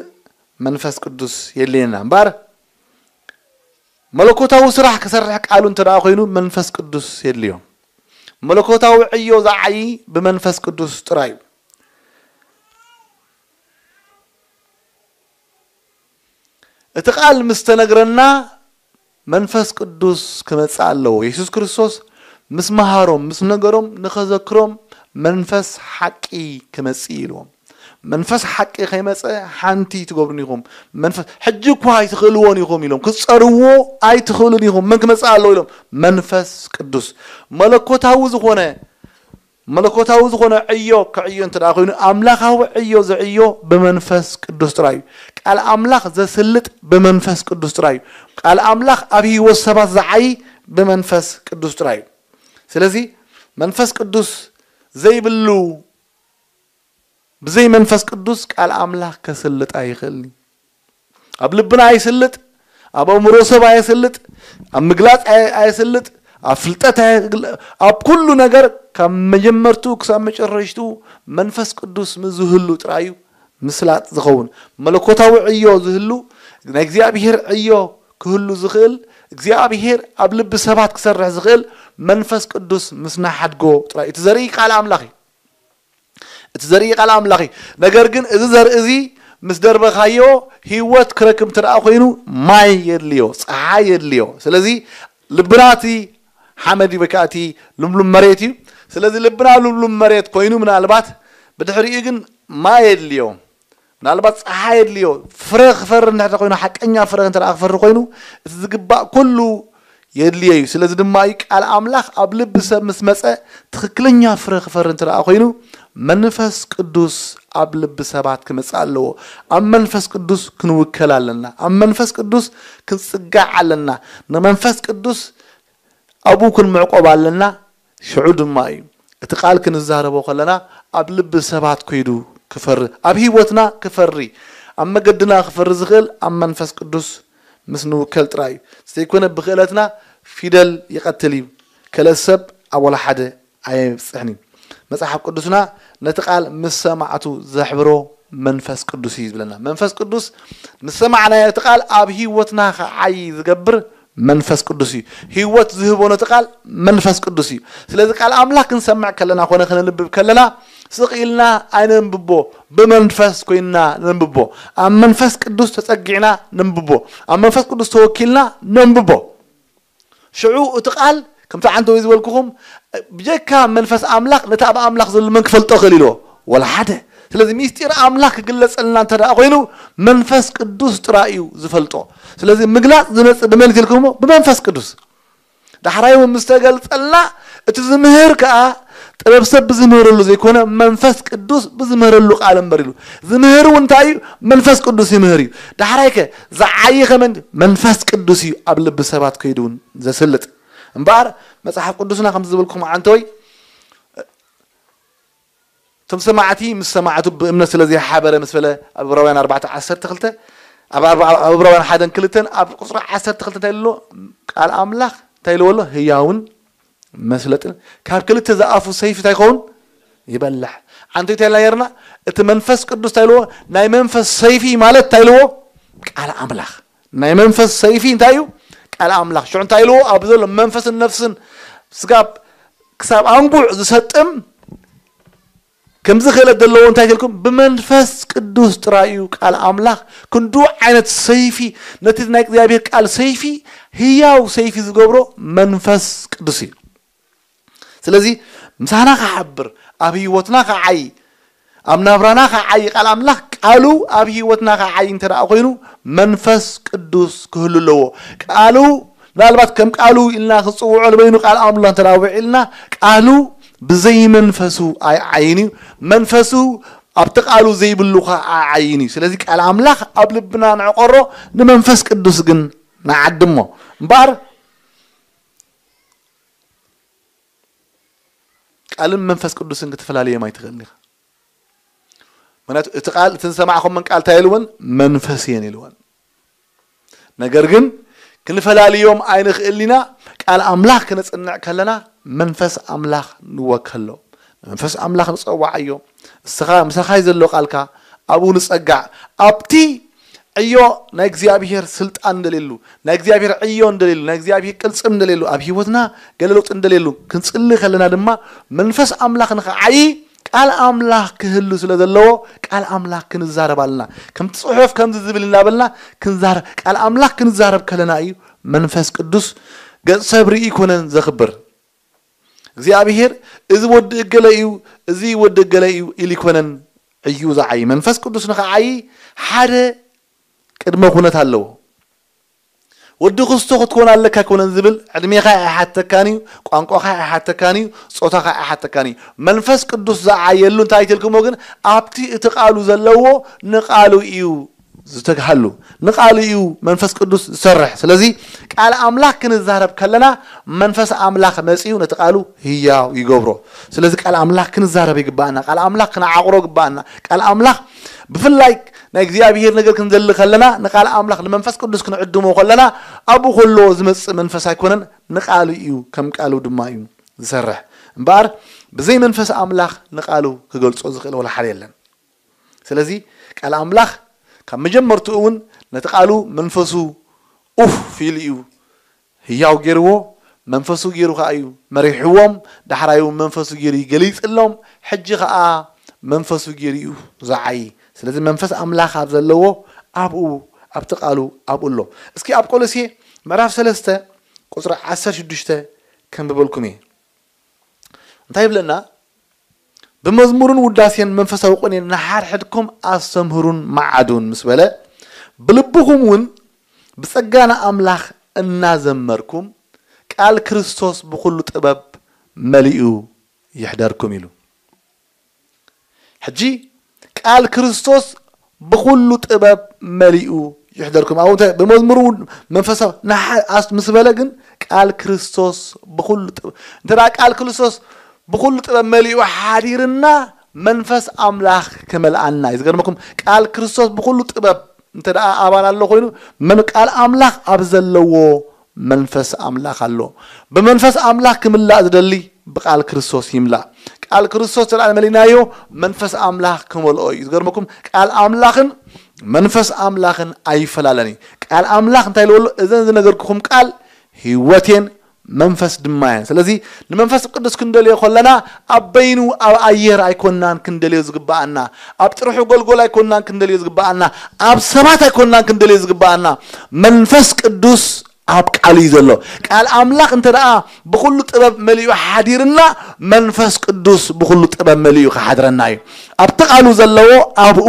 መንፈስ ቅዱስ የድልየና እምበኣር መለኮታዊ ስራሕ ክሰርሕ ቃሉ እንተ ደኣ ኮይኑ መንፈስ ቅዱስ የድልዮ። መለኮታዊ ዕዮ ዝዓዪ ብመንፈስ ቅዱስ ጥራይ እዩ። እቲ ቃል ምስ ተነግረና መንፈስ ቅዱስ ክመጽእ ኣለዎ። የሱስ ክርስቶስ ምስ መሃሮም፣ ምስ ነገሮም፣ ንኸዘክሮም መንፈስ ሓቂ ክመጽእ ኢልዎም። መንፈስ ሓቂ ከይመጸ ሓንቲ ትገብሩን ኢኹም። መንፈስ ሕጂ እኳ ኣይትኽእልዎን ኢኹም ኢሎም። ክትጸርዎ ኣይትኽእሉን ኢኹም። መን ክመጽእ ኣለዎ ኢሎም? መንፈስ ቅዱስ። መለኮታዊ ዝኾነ መለኮታዊ ዝኾነ ዕዮ ክዕዮ እንተ ደኣ ኮይኑ ኣምላኻዊ ዕዮ ዝዕዮ ብመንፈስ ቅዱስ ጥራይ እዩ። ቃል ኣምላኽ ዘስልጥ ብመንፈስ ቅዱስ ጥራይ እዩ። ቃል ኣምላኽ ኣብ ህይወት ሰባት ዝዓዪ ብመንፈስ ቅዱስ ጥራይ እዩ። ስለዚ መንፈስ ቅዱስ ዘይብሉ ብዘይ መንፈስ ቅዱስ ቃል ኣምላኽ ከስልጥ ኣይኽእልን እዩ። ኣብ ልብና ኣይስልጥ፣ ኣብ ኣእምሮ ሰብ ኣየስልጥ፣ ኣብ ምግላጽ ኣየ- ኣየስልጥ፣ ኣብ ፍልጠት ኣየግል- ኣብ ኩሉ ነገር ካብ መጀመርቱ ክሳብ መጨረሽቱ መንፈስ ቅዱስ ምስ ዝህሉ ጥራይ እዩ ምስላጥ ዝኸውን። መለኮታዊ ዕዮ ዝህሉ ናይ እግዚኣብሔር ዕዮ ክህሉ ዝኽእል እግዚኣብሔር ኣብ ልቢ ሰባት ክሰርሕ ዝኽእል መንፈስ ቅዱስ ምስ ናሓድጎ ጥራይ እቲ ዘርኢ ቃል ኣምላኽ እዩ። እቲ ዘርኢ ቃል ኣምላኽ እዩ። ነገር ግን እዚ ዘርኢ እዚ ምስ ደርበኻዮ ህይወት ክረክብ እንተ ደኣ ኮይኑ ማይ የድልዮ፣ ፀሓይ የድልዮ። ስለዚ ልብና እቲ ሓመድ ወይ ከዓ እቲ ልምሉም መሬት እዩ። ስለዚ ልብና ልምሉም መሬት ኮይኑ ምናልባት ብድሕሪኡ ግን ማይ የድልዮ፣ ምናልባት ፀሓይ የድልዮ። ፍረ ክፈሪ እንድሕር ኮይኑ ሓቀኛ ፍረ እንተ ደኣ ክፈሪ ኮይኑ እቲ ዝግባእ ኩሉ የድልዮ እዩ። ስለዚ ድማ እዩ ቃል ኣምላኽ ኣብ ልቢ ሰብ ምስ መጸ ትኽክለኛ ፍረ ክፈሪ እንተ ደኣ ኮይኑ መንፈስ ቅዱስ ኣብ ልቢ ሰባት ክመጽእ ኣለዎ። ኣብ መንፈስ ቅዱስ ክንውከል ኣለና። ኣብ መንፈስ ቅዱስ ክንጽጋዕ ኣለና። ንመንፈስ ቅዱስ ኣብኡ ክንምዕቆብ ኣለና። ሽዑ ድማ እዩ እቲ ቃል ክንዛረቦ ከለና ኣብ ልቢ ሰባት ኮይዱ ክፈሪ፣ ኣብ ህይወትና ክፈሪ፣ ኣብ መገድና ክፈሪ ዝኽእል ኣብ መንፈስ ቅዱስ ምስ ንውከል ጥራይ እዩ። ዘይኮነ ብክእለትና ፊደል ይቐትል እዩ። ክእለት ሰብ ኣብ ወላ ሓደ ኣየብጽሕን እዩ። መጽሓፍ ቅዱስና ነቲ ቃል ምስ ሰማዕቱ ዘሕብሮ መንፈስ ቅዱስ እዩ ዝብለና። መንፈስ ቅዱስ ንሰማዕናዮ እቲ ቃል ኣብ ህይወትና ክዓይ ዝገብር መንፈስ ቅዱስ እዩ። ህይወት ዝህቦ ነቲ ቃል መንፈስ ቅዱስ እዩ። ስለዚ ቃል ኣምላኽ ክንሰምዕ ከለና ኮነ ክነንብብ ከለና ስቕ ኢልና ኣይነንብቦ፣ ብመንፈስ ኮይንና ነንብቦ። ኣብ መንፈስ ቅዱስ ተጸጊዕና ነንብቦ። ኣብ መንፈስ ቅዱስ ተወኪልና ነንብቦ። ሽዑ እቲ ቃል ከምቲ ዓንተወይ ዝበልኩኹም ብጀካ መንፈስ ኣምላኽ ነቲ ኣብ ኣምላኽ ዘሎ መን ክፈልጦ ክእል ኢልዎ? ወላ ሓደ። ስለዚ ሚስጢር ኣምላኽ ክግለጸልና እንተ ደኣ ኮይኑ መንፈስ ቅዱስ ጥራይ እዩ ዝፈልጦ። ስለዚ ምግላጽ ዝመጽእ ብመን ኢልኩሞ? ብመንፈስ ቅዱስ። ዳሕራይ እውን ምስ ተገልጸልና እቲ ዝምህር ከኣ ጥበብ ሰብ ብዝምህረሉ ዘይኮነ መንፈስ ቅዱስ ብዝምህረሉ ቃል እምበር ኢሉ። ዝምህር እውን እንታይ እዩ? መንፈስ ቅዱስ ይምህር እዩ። ዳሕራይ ከ ዝዓይ ከመን መንፈስ ቅዱስ እዩ ኣብ ልቢ ሰባት ከይዱ እውን ዘስልጥ። እምበኣር መጽሓፍ ቅዱስና ከምዚ ዝበልኩም ዓንተወይ እቶም ሰማዕቲ ምስ ሰማዕቱ ብእምነት ስለ ዘይሓበረ ምስ በለ ኣብ ዕብራውያን ኣርባዕተ ዓሰርተ ክልተ ኣብ ኣርባ- ኣብ ዕብራውያን ሓደን ክልተን ኣብ ቁጽሪ ዓሰርተ ክልተ እንታይ ኣሎ? ቃል ኣምላኽ እንታይ ኢልዎ ኣሎ? ህያውን መስለጥን ካብ ክልተ ዝኣፉ ሰይፊ እንታይ ይኸውን? ይበልሕ። ዓንቶ እንታይ ኢልና ነርና? እቲ መንፈስ ቅዱስ እንታይ ኢልዎ? ናይ መንፈስ ሰይፊ ማለት እንታይ ኢልዎ? ቃል ኣምላኽ። ናይ መንፈስ ሰይፊ እንታይ እዩ? ቃል ኣምላኽ። ሽዑ እንታይ ኢልዎ? ኣብ ዘሎ መንፈስን ነፍስን ስጋብ ክሳብ ኣንጉዕ ዝሰጥም ከምዚ ክእለት ዘለዎ እንታይ ኢልኩም? ብመንፈስ ቅዱስ ጥራይ እዩ ቃል ኣምላኽ ክንዱ ዓይነት ሰይፊ፣ ነቲ ናይ እግዚኣብሔር ቃል ሰይፊ፣ ህያው ሰይፊ ዝገብሮ መንፈስ ቅዱስ እዩ። ስለዚ ምሳና ክሓብር፣ ኣብ ህይወትና ክዓይ፣ ኣብ ናብራና ክዓይ፣ ቃል ኣምላኽ ቃሉ ኣብ ህይወትና ክዓይ እንተ ደኣ ኮይኑ መንፈስ ቅዱስ ክህሉ ኣለዎ። ቃሉ ምናልባት ከም ቃሉ ኢልና ክጽውዖ ንበይኑ ቃል ኣምላኽ እንተ ደኣ ውዒልና ቃሉ ብዘይ መንፈሱ ኣይዓይን እዩ። መንፈሱ ኣብቲ ቃሉ ዘይብሉ ኸዓ ኣይዓይን እዩ። ስለዚ ቃል ኣምላኽ ኣብ ልብና ንዕቆሮ፣ ንመንፈስ ቅዱስ ግን ንዓድሞ። እምበኣር ቃልን መንፈስ ቅዱስን ክትፈላልዮም ኣይትኽእልን ኢኻ። ምክንያቱ እቲ ቃል፣ እቲ ዝሰማዕኹመን ቃል እንታይ ኢልወን? መንፈስ እየን ኢልወን። ነገር ግን ክንፈላልዮም ኣይንኽእልን ኢና። ቃል ኣምላኽ ክነጽንዕ ከለና መንፈስ ኣምላኽ ንወከሎ። መንፈስ ኣምላኽ ንጸዋዓዮ። እስኻ፣ ምሳኻይ ዘሎ ቃልካ ኣብኡ ንጸጋዕ። ኣብቲ ዕዮ ናይ እግዚኣብሔር ስልጣን እንደሌሉ፣ ናይ እግዚኣብሔር ዕዮ እንደሌሉ፣ ናይ እግዚኣብሔር ቅልጽም እንደሌሉ ኣብ ህይወትና ገለ ለውጢ እንደሌሉ ክንጽሊ ከለና ድማ መንፈስ ኣምላኽ ንኽዓዪ ቃል ኣምላኽ ክህሉ ስለ ዘለዎ ቃል ኣምላኽ ክንዛረብ ኣለና። ከምቲ ጽሑፍ ከምዚ ዝብል እናበልና ክንዛረብ፣ ቃል ኣምላኽ ክንዛረብ ከለና እዩ መንፈስ ቅዱስ ገጽ ሰብ ርኢ ይኮነን ዘኽብር። እግዚኣብሔር እዚ ወዲ እገለ እዩ፣ እዚ ወዲ እገለ እዩ ኢሉ ይኮነን እዩ ዝዓዪ። መንፈስ ቅዱስ ንኽዓዪ ሓደ ቅድመ ኩነት ኣለዎ። ወዲ ክስቶ ክትኮን ኣለካ ኣይኮነን ዝብል፣ ዕድሜኻ ኣይሓተካን እዩ፣ ቋንቋኻ ኣይሓተካን እዩ፣ ጾታኻ ኣይሓተካን እዩ። መንፈስ ቅዱስ ዝዓየሉ እንታይ ትልክሞ ግን ኣብቲ እቲ ቃሉ ዘለዎ ንቃሉ እዩ ዝተግሃሉ፣ ንቃሉ እዩ መንፈስ ቅዱስ ዝሰርሕ። ስለዚ ቃል ኣምላኽ ክንዛረብ ከለና መንፈስ ኣምላኽ መጺኡ ነቲ ቃሉ ህያው ይገብሮ። ስለዚ ቃል ኣምላኽ ክንዛረብ ይግባኣና፣ ቃል ኣምላኽ ክንዓቕሮ ይግባኣና። ቃል ኣምላኽ ብፍላይ ናይ እግዚኣብሔር ነገር ክንደሊ ከለና ንቃል ኣምላኽ ንመንፈስ ቅዱስ ክንዕድሞ ከለና ኣብኡ ከሎ ዝመጽእ መንፈስ ኣይኮነን፣ ንቃሉ እዩ፣ ከም ቃሉ ድማ እዩ ዝሰርሕ። እምበኣር ብዘይ መንፈስ ኣምላኽ ንቃሉ ክገልጾ ዝኽእል ወላ ሓደ የለን። ስለዚ ቃል ኣምላኽ ካብ መጀመርትኡ እውን ነቲ ቃሉ መንፈሱ ኡፍ ኢሉ እዩ ህያው ገይርዎ፣ መንፈሱ ገይሩ ከኣ እዩ መሪሕዎም። ዳሕራይ እውን መንፈሱ ገይሩ እዩ ገሊጽሎም። ሕጂ ከኣ መንፈሱ ገይሩ እዩ ዝዓዪ። ስለዚ መንፈስ ኣምላኽ ኣብ ዘለዎ ኣብኡ፣ ኣብቲ ቃሉ ኣብኡ ኣሎ። እስኪ ኣብ ቆሎሴ ምዕራፍ ሰለስተ ቁጽሪ ዓሰርተ ሽዱሽተ ከንብበልኩም እየ። እንታይ ይብለና? ብመዝሙርን ውዳሴን መንፈሳዊ ቅኔን ንሓድሕድኩም ኣስተምህሩን መዓዱን ምስ በለ፣ ብልብኹም እውን ብጸጋ ንኣምላኽ እናዘመርኩም ቃል ክርስቶስ ብኹሉ ጥበብ መሊኡ ይሕደርኩም ኢሉ። ሕጂ ቃል ክርስቶስ ብኹሉ ጥበብ መሊኡ ይሕደርኩም። ኣብኡ እንታይ ብመዝሙር እውን መንፈሳዊ ንሓ-፣ ኣስ-፣ ምስ በለ ግን ቃል ክርስቶስ ብኹሉ ጥበብ፣ እንተ ደኣ ቃል ክርስቶስ ብኹሉ ጥበብ መሊኡ ሓዲርና መንፈስ ኣምላኽ ክመልኣና እዩ። ዝገርመኩም ቃል ክርስቶስ ብኹሉ ጥበብ እንተ ደኣ ኣባል ኣሎ ኮይኑ መን ቃል ኣምላኽ ኣብ ዘለዎ መንፈስ ኣምላኽ ኣሎ። ብመንፈስ ኣምላኽ ክምላእ ዝደሊ ብቃል ክርስቶስ ይምላእ። ቃል ክርስቶስ እንተ ደኣ መሊእናዮ መንፈስ ኣምላኽ ክመልኦ እዩ። ዝገርመኩም ቃል ኣምላኽን መንፈስ ኣምላኽን ኣይፈላለን እዩ። ቃል ኣምላኽ እንታይ ኢልዎ ኣሎ? እዘን ዝነገርኩኹም ቃል ህይወት እየን መንፈስ ድማ እየን። ስለዚ ንመንፈስ ቅዱስ ክንደልዮ ከለና ኣብ በይኑ ኣብ ኣየር ኣይኮናን ክንደልዮ ዝግባኣና፣ ኣብ ጥርሑ ጎልጎል ኣይኮናን ክንደልዮ ዝግባኣና፣ ኣብ ሰባት ኣይኮናን ክንደልዮ ዝግባኣና። መንፈስ ቅዱስ ኣብ ቃሉ እዩ ዘሎ። ቃል ኣምላኽ እንተ ደኣ ብኹሉ ጥበብ መሊኡ ሓዲርና መንፈስ ቅዱስ ብኹሉ ጥበብ መሊኡ ክሓድረና እዩ። ኣብቲ ቃሉ ዘለዎ ኣብኡ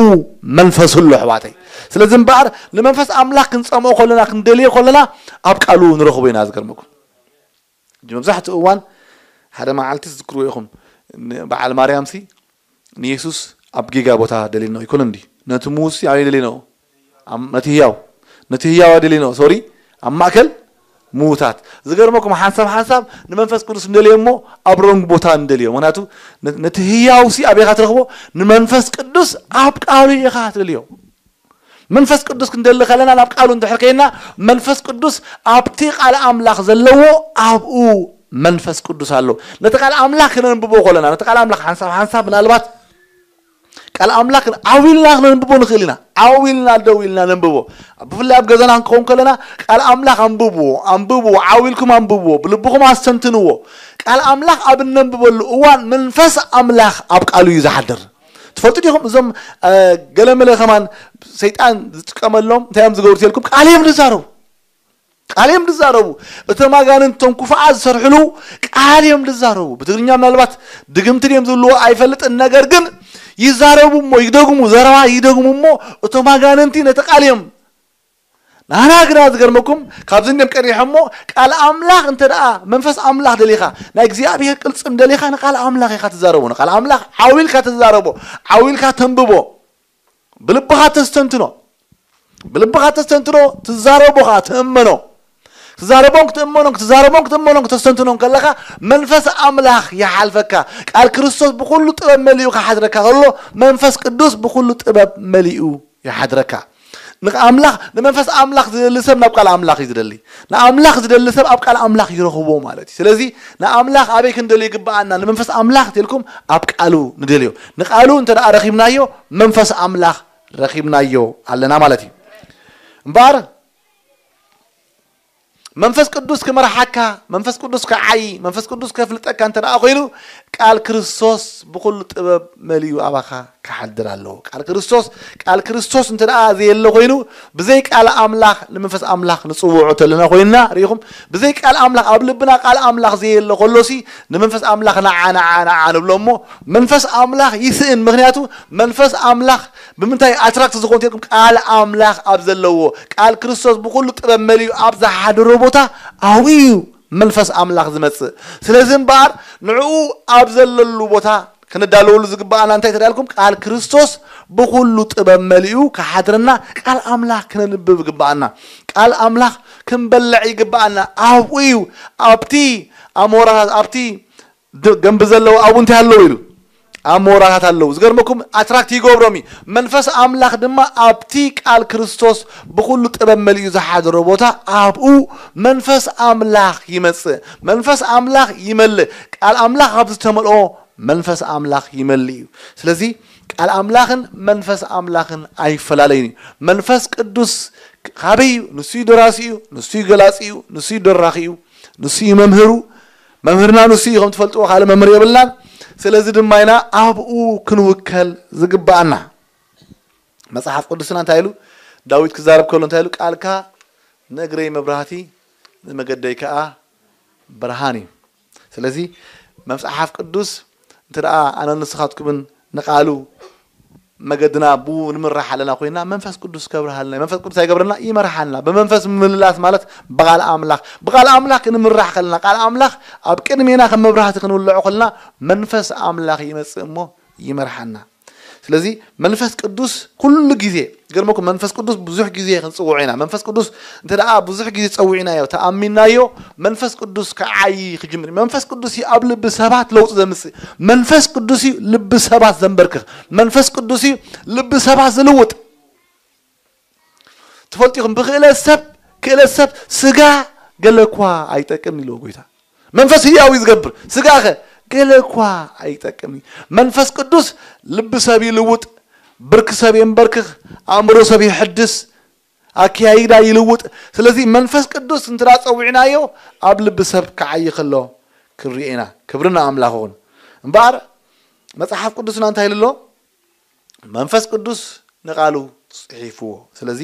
መንፈሱ ኣሎ ኣሕዋተይ። ስለዚ እምበኣር ንመንፈስ ኣምላኽ ክንጸምኦ ከለና ክንደልዮ ከለና ኣብ ቃሉ ንረኽቦ ኢና። ዝገርመኩም ሕጂ መብዛሕትኡ እዋን ሓደ መዓልቲ ትዝክርዎ ኢኹም። ን-፣ በዓል ማርያምሲ ንየሱስ ኣብ ጌጋ ቦታ ደልየኖ ኣይኮነን ድዩ? ነቲ ምዉትሲ ኣበይ ደልየኖ? ኣብ፣ ነቲ ህያው፣ ነቲ ህያው ደልየኖ፣ ሶሪ፣ ኣብ ማእከል ምዉታት። ዝገርመኩም ሓንሳብ ሓንሳብ ንመንፈስ ቅዱስ እንደልዮ እሞ ኣብ ሮንግ ቦታ እንደልዮ። ምኽንያቱ ነ-፣ ነቲ ህያውሲ ኣበይኻ ትረኽቦ? ንመንፈስ ቅዱስ ኣብ ቃሉ ኢኻ ትደልዮ። መንፈስ ቅዱስ ክንደሊ ከለና ናብ ቃሉ እንድሕር ከይና መንፈስ ቅዱስ ኣብቲ ቃል ኣምላኽ ዘለዎ ኣብኡ መንፈስ ቅዱስ ኣሎ። ነቲ ቃል ኣምላኽ ክነንብቦ ከለና ነቲ ቃል ኣምላኽ ሓንሳብ ሓንሳብ ምናልባት ቃል ኣምላኽ ዓው ኢልና ክነንብቦ ንኽእል ኢና። ዓው ኢልና ደው ኢልና ነንብቦ። ብፍላይ ኣብ ገዛና ክንከውን ከለና ቃል ኣምላኽ ኣንብብዎ፣ ኣንብብዎ፣ ዓው ኢልኩም ኣንብብዎ፣ ብልብኹም ኣስተንትንዎ። ቃል ኣምላኽ ኣብ እነንብበሉ እዋን መንፈስ ኣምላኽ ኣብ ቃሉ እዩ ዝሓድር። ትፈልጡ ዲኹም? እዞም ገለመለ ከማን ሰይጣን ዝጥቀመሎም እንታይ እዮም ዝገብሩ ኢልኩም? ቃል እዮም ዝዛረቡ። ቃል እዮም ዝዛረቡ። እቶም ኣጋንንቶም ኩፋኣ ዝሰርሕሉ ቃል እዮም ዝዛረቡ። ብትግርኛ ምናልባት ድግምቲ ድዮም ዝብልዎ ኣይፈልጥን፣ ነገር ግን ይዛረቡ እሞ ይደግሙ፣ ዘረባ ይደግሙ እሞ እቶም ኣጋንንቲ ነቲ ቃል እዮም ናና ግና ዝገርመኩም ካብዚ እንዲም ቀሪሖሞ። ቃል ኣምላኽ እንተ ደኣ መንፈስ ኣምላኽ ደሊኻ፣ ናይ እግዚኣብሔር ቅልጽም ደሊኻ፣ ንቃል ኣምላኽ ኢኻ ትዛረቦ። ንቃል ኣምላኽ ዓው ኢልካ ትዛረቦ፣ ዓው ኢልካ ተንብቦ፣ ብልብኻ ተስተንትኖ፣ ብልብኻ ተስተንትኖ፣ ትዛረቦ ኸዓ ትእመኖ። ትዛረቦን ክትእመኖን ክትዛረቦን ክትእመኖን ክትስተንትኖን ከለኻ መንፈስ ኣምላኽ ይሓልፈካ። ቃል ክርስቶስ ብኹሉ ጥበብ መሊኡ ክሓድረካ ከሎ መንፈስ ቅዱስ ብኹሉ ጥበብ መሊኡ ይሓድረካ። ንኣምላኽ ንመንፈስ ኣምላኽ ዝደሊ ሰብ ናብ ቃል ኣምላኽ እዩ ዝደሊ። ንኣምላኽ ዝደሊ ሰብ ኣብ ቃል ኣምላኽ ይረኽቦ ማለት እዩ። ስለዚ ንኣምላኽ ኣበይ ክንደልዮ ይግብኣና? ንመንፈስ ኣምላኽ ተልኩም ኣብ ቃሉ ንደልዮ። ንቃሉ እንተ ደኣ ረኺብናዮ መንፈስ ኣምላኽ ረኺብናዮ ኣለና ማለት እዩ። እምበኣር መንፈስ ቅዱስ ክመርሓካ፣ መንፈስ ቅዱስ ክዓይ፣ መንፈስ ቅዱስ ከፍልጠካ እንተ ደኣ ኮይኑ ቃል ክርስቶስ ብኹሉ ጥበብ መሊኡ ኣባኻ ክሓድር ኣለዎ። ቃል ክርስቶስ ቃል ክርስቶስ እንተ ደኣ ዘየለ ኮይኑ ብዘይ ቃል ኣምላኽ ንመንፈስ ኣምላኽ ንጽውዖ ተለና ኮይንና ርኢኹም። ብዘይ ቃል ኣምላኽ ኣብ ልብና ቃል ኣምላኽ ዘየለ ከሎሲ ንመንፈስ ኣምላኽ ንዓ ንዓ ንዓ ንብሎ እሞ መንፈስ ኣምላኽ ይስእን። ምክንያቱ መንፈስ ኣምላኽ ብምንታይ ኣትራክት ዝኾን ተልኩም? ቃል ኣምላኽ ኣብ ዘለዎ ቃል ክርስቶስ ብኹሉ ጥበብ መሊኡ ኣብ ዝሓደሮ ቦታ ኣብኡ እዩ መንፈስ ኣምላኽ ዝመጽእ። ስለዚ እምበኣር ንዕኡ ኣብ ዘለሉ ቦታ ክንዳለወሉ ዝግብኣና እንታይ ተዳልኩም? ቃል ክርስቶስ ብኹሉ ጥበብ መሊኡ ክሓድረና ቃል ኣምላኽ ክነንብብ ይግብኣና። ቃል ኣምላኽ ክንበልዕ ይግብኣና። ኣብኡ እዩ ኣብቲ ኣሞራታት ኣብቲ ገንቢ ዘለዎ ኣብኡ እንታይ ኣለዉ ኢሉ ኣሞራታት ኣለዉ። ዝገርመኩም ኣትራክት ይገብሮም እዩ። መንፈስ ኣምላኽ ድማ ኣብቲ ቃል ክርስቶስ ብኹሉ ጥበብ መሊኡ ዝሓደሮ ቦታ ኣብኡ መንፈስ ኣምላኽ ይመጽእ። መንፈስ ኣምላኽ ይመልእ። ቃል ኣምላኽ ኣብ ዝተመልኦ መንፈስ ኣምላኽ ይመልእ እዩ። ስለዚ ቃል ኣምላኽን መንፈስ ኣምላኽን ኣይፈላለዩን እዩ። መንፈስ ቅዱስ ካበይ እዩ? ንሱ እዩ ደራሲ እዩ፣ ንሱ እዩ ገላጺ እዩ፣ ንሱ እዩ ደራኺ እዩ፣ ንሱ እዩ መምህሩ። መምህርና ንሱ እዩ፣ ከም ትፈልጥዎ ካልእ መምህር የብልናን። ስለዚ ድማ ኢና ኣብኡ ክንውከል ዝግብኣና። መጽሓፍ ቅዱስና እንታይ ኢሉ? ዳዊት ክዛረብ ከሎ እንታይ ኢሉ? ቃልካ ንእግረይ መብራህቲ ንመገደይ ከኣ ብርሃን እዩ። ስለዚ መጽሓፍ ቅዱስ እንተ ደኣ ኣነ ንስኻትኩምን ንቃሉ መገድና ብኡ ንምራሕ ኣለና ኮይና መንፈስ ቅዱስ ከብርሃልና መንፈስ ቅዱስ ኣይገብረና ይመርሓልና። ብመንፈስ ምልላስ ማለት ብቃል ኣምላኽ ብቃል ኣምላኽ ክንምራሕ ከለና ቃል ኣምላኽ ኣብ ቅድሜና ከም መብራህቲ ክንውልዖ ከለና መንፈስ ኣምላኽ ይመጽእ እሞ ይመርሓና። ስለዚ መንፈስ ቅዱስ ኩሉ ግዜ ገርመኩም መንፈስ ቅዱስ ብዙሕ ግዜ ክንጽውዖ ኢና። መንፈስ ቅዱስ እንተ ደኣ ብዙሕ ግዜ ጸዊዕናዮ ተኣሚናዮ መንፈስ ቅዱስ ክዓይ ክጅምር እዩ። መንፈስ ቅዱስ እዩ ኣብ ልቢ ሰባት ለውጢ ዘምጽእ። መንፈስ ቅዱስ እዩ ልቢ ሰባት ዘንበርክኽ። መንፈስ ቅዱስ እዩ ልቢ ሰባት ዝልውጥ። ትፈልጢኹም ብክእለት ሰብ ክእለት ሰብ ስጋ ገለ እኳ ኣይጠቅም ኢልዎ ጎይታ። መንፈስ ህያው እዩ ዝገብር፣ ስጋኸ ገለ እኳ ኣይጠቅም እዩ። መንፈስ ቅዱስ ልቢ ሰብ ይልውጥ፣ ብርኪ ሰብ የንበርክኽ፣ ኣእምሮ ሰብ ይሕድስ፣ ኣከያይዳ ይልውጥ። ስለዚ መንፈስ ቅዱስ እንተ ጸዊዕናዮ ኣብ ልቢ ሰብ ክዓይ ከሎ ክንሪኦ ኢና። ክብሪ ንኣምላኽ ይኹን። እምበኣር መጽሓፍ ቅዱስና እንታይ ኢሉ ኣሎ? መንፈስ ቅዱስ ንቃሉ ጽሒፍዎ። ስለዚ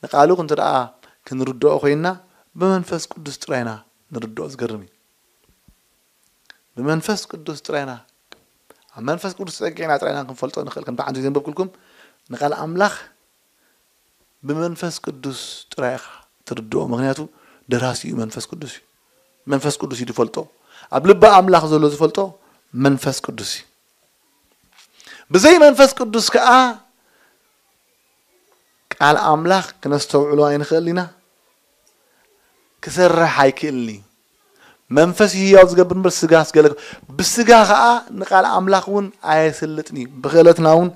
ንቃሉ እንተ ደኣ ክንርድኦ ኮይንና ብመንፈስ ቅዱስ ጥራይና ንርድኦ። ዝገርም እዩ። ብመንፈስ ቅዱስ ጥራይና ኣብ መንፈስ ቅዱስ ተጸጊዕና ጥራይና ክንፈልጦ ንኽእል። ከምቲ ሓንቲ ዘንበብኩልኩም ንቃል ኣምላኽ ብመንፈስ ቅዱስ ጥራይ ኢኻ ትርድኦ። ምክንያቱ ደራሲኡ መንፈስ ቅዱስ እዩ። መንፈስ ቅዱስ እዩ ዝፈልጦ። ኣብ ልቢ ኣምላኽ ዘሎ ዝፈልጦ መንፈስ ቅዱስ እዩ። ብዘይ መንፈስ ቅዱስ ከኣ ቃል ኣምላኽ ክነስተውዕሎ ኣይንኽእል ኢና። ክሰርሕ ኣይክእልን እዩ። መንፈስ እዩ ህያው ዝገብር እምበር ስጋ ስገለ ብስጋ ከኣ ንቃል ኣምላኽ እውን ኣየስልጥን እዩ። ብክእለትና እውን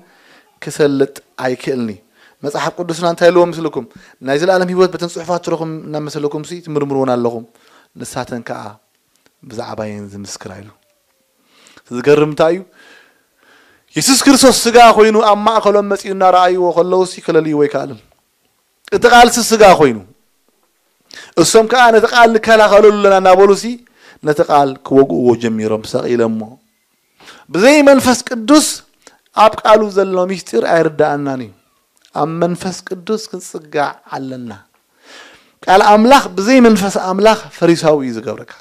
ክሰልጥ ኣይክእልን እዩ። መጽሓፍ ቅዱስና እንታይ ኢልዎ ምስልኩም? ናይ ዘለኣለም ህይወት በተን ጽሑፋት ትረኹም እናመሰለኩም ሲ ትምርምርዎን ኣለኹም። ንሳተን ከኣ ብዛዕባየን ዝምስክራ ኢሉ። ዝገርም እንታይ እዩ? የሱስ ክርስቶስ ስጋ ኮይኑ ኣብ ማእከሎም መጺኡ እናረኣይዎ ከለውሲ ክለልይዎ ኣይከኣልን። እቲ ቃልሲ ስጋ ኮይኑ እሶም ከኣ ነቲ ቃል ንከላኸለሉ ኣለና እናበሉሲ ነቲ ቃል ክወግእዎ ጀሚሮም ሰቒለሞ። ብዘይ መንፈስ ቅዱስ ኣብ ቃሉ ዘሎ ምስጢር ኣይርዳኣናን እዩ። ኣብ መንፈስ ቅዱስ ክንጽጋዕ ኣለና። ቃል ኣምላኽ ብዘይ መንፈስ ኣምላኽ ፈሪሳዊ እዩ ዝገብረካ።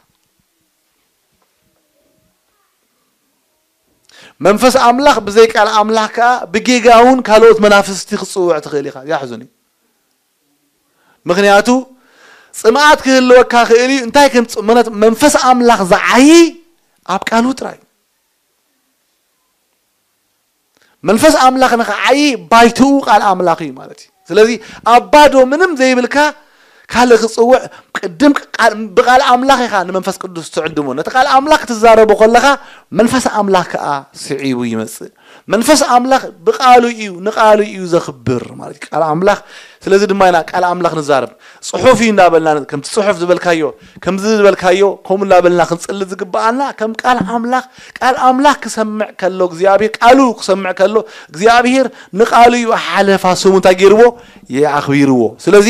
መንፈስ ኣምላኽ ብዘይ ቃል ኣምላኽ ከኣ ብጌጋ እውን ካልኦት መናፍስቲ ክትጽውዕ ትኽእል ኢኻ። ያሕዙኒ። ምኽንያቱ ጽምኣት ክህልወካ ክእል እዩ። እንታይ ከም ጽ-፣ ምኽንያቱ መንፈስ ኣምላኽ ዝዓዪ ኣብ ቃሉ ጥራይ። መንፈስ ኣምላኽ ንኽዓዪ ባይትኡ ቃል ኣምላኽ እዩ ማለት እዩ። ስለዚ ኣብ ባዶ ምንም ዘይብልካ ካልእ ክጽውዕ ቅድም ቃል-፣ ብቃል ኣምላኽ ኢኻ ንመንፈስ ቅዱስ ትዕድሞ። ነቲ ቃል ኣምላኽ ክትዛረቦ ከለኻ መንፈስ ኣምላኽ ከኣ ስዒቡ ይመጽእ። መንፈስ ኣምላኽ ብቃሉ እዩ፣ ንቃሉ እዩ ዘኽብር ማለት እዩ ቃል ኣምላኽ። ስለዚ ድማ ኢና ቃል ኣምላኽ ንዛረብ። ጽሑፍ እዩ እንዳበልና፣ ከምቲ ጽሑፍ ዝበልካዮ፣ ከምዚ ዝበልካዮ፣ ከምኡ እንዳበልና ክንጽሊ ዝግብኣና ከም ቃል ኣምላኽ። ቃል ኣምላኽ ክሰምዕ ከሎ እግዚኣብሔር፣ ቃሉ ክሰምዕ ከሎ እግዚኣብሔር ንቃሉ እዩ ሓለፋ ስሙ እንታይ ገይርዎ? የኣኽቢርዎ። ስለዚ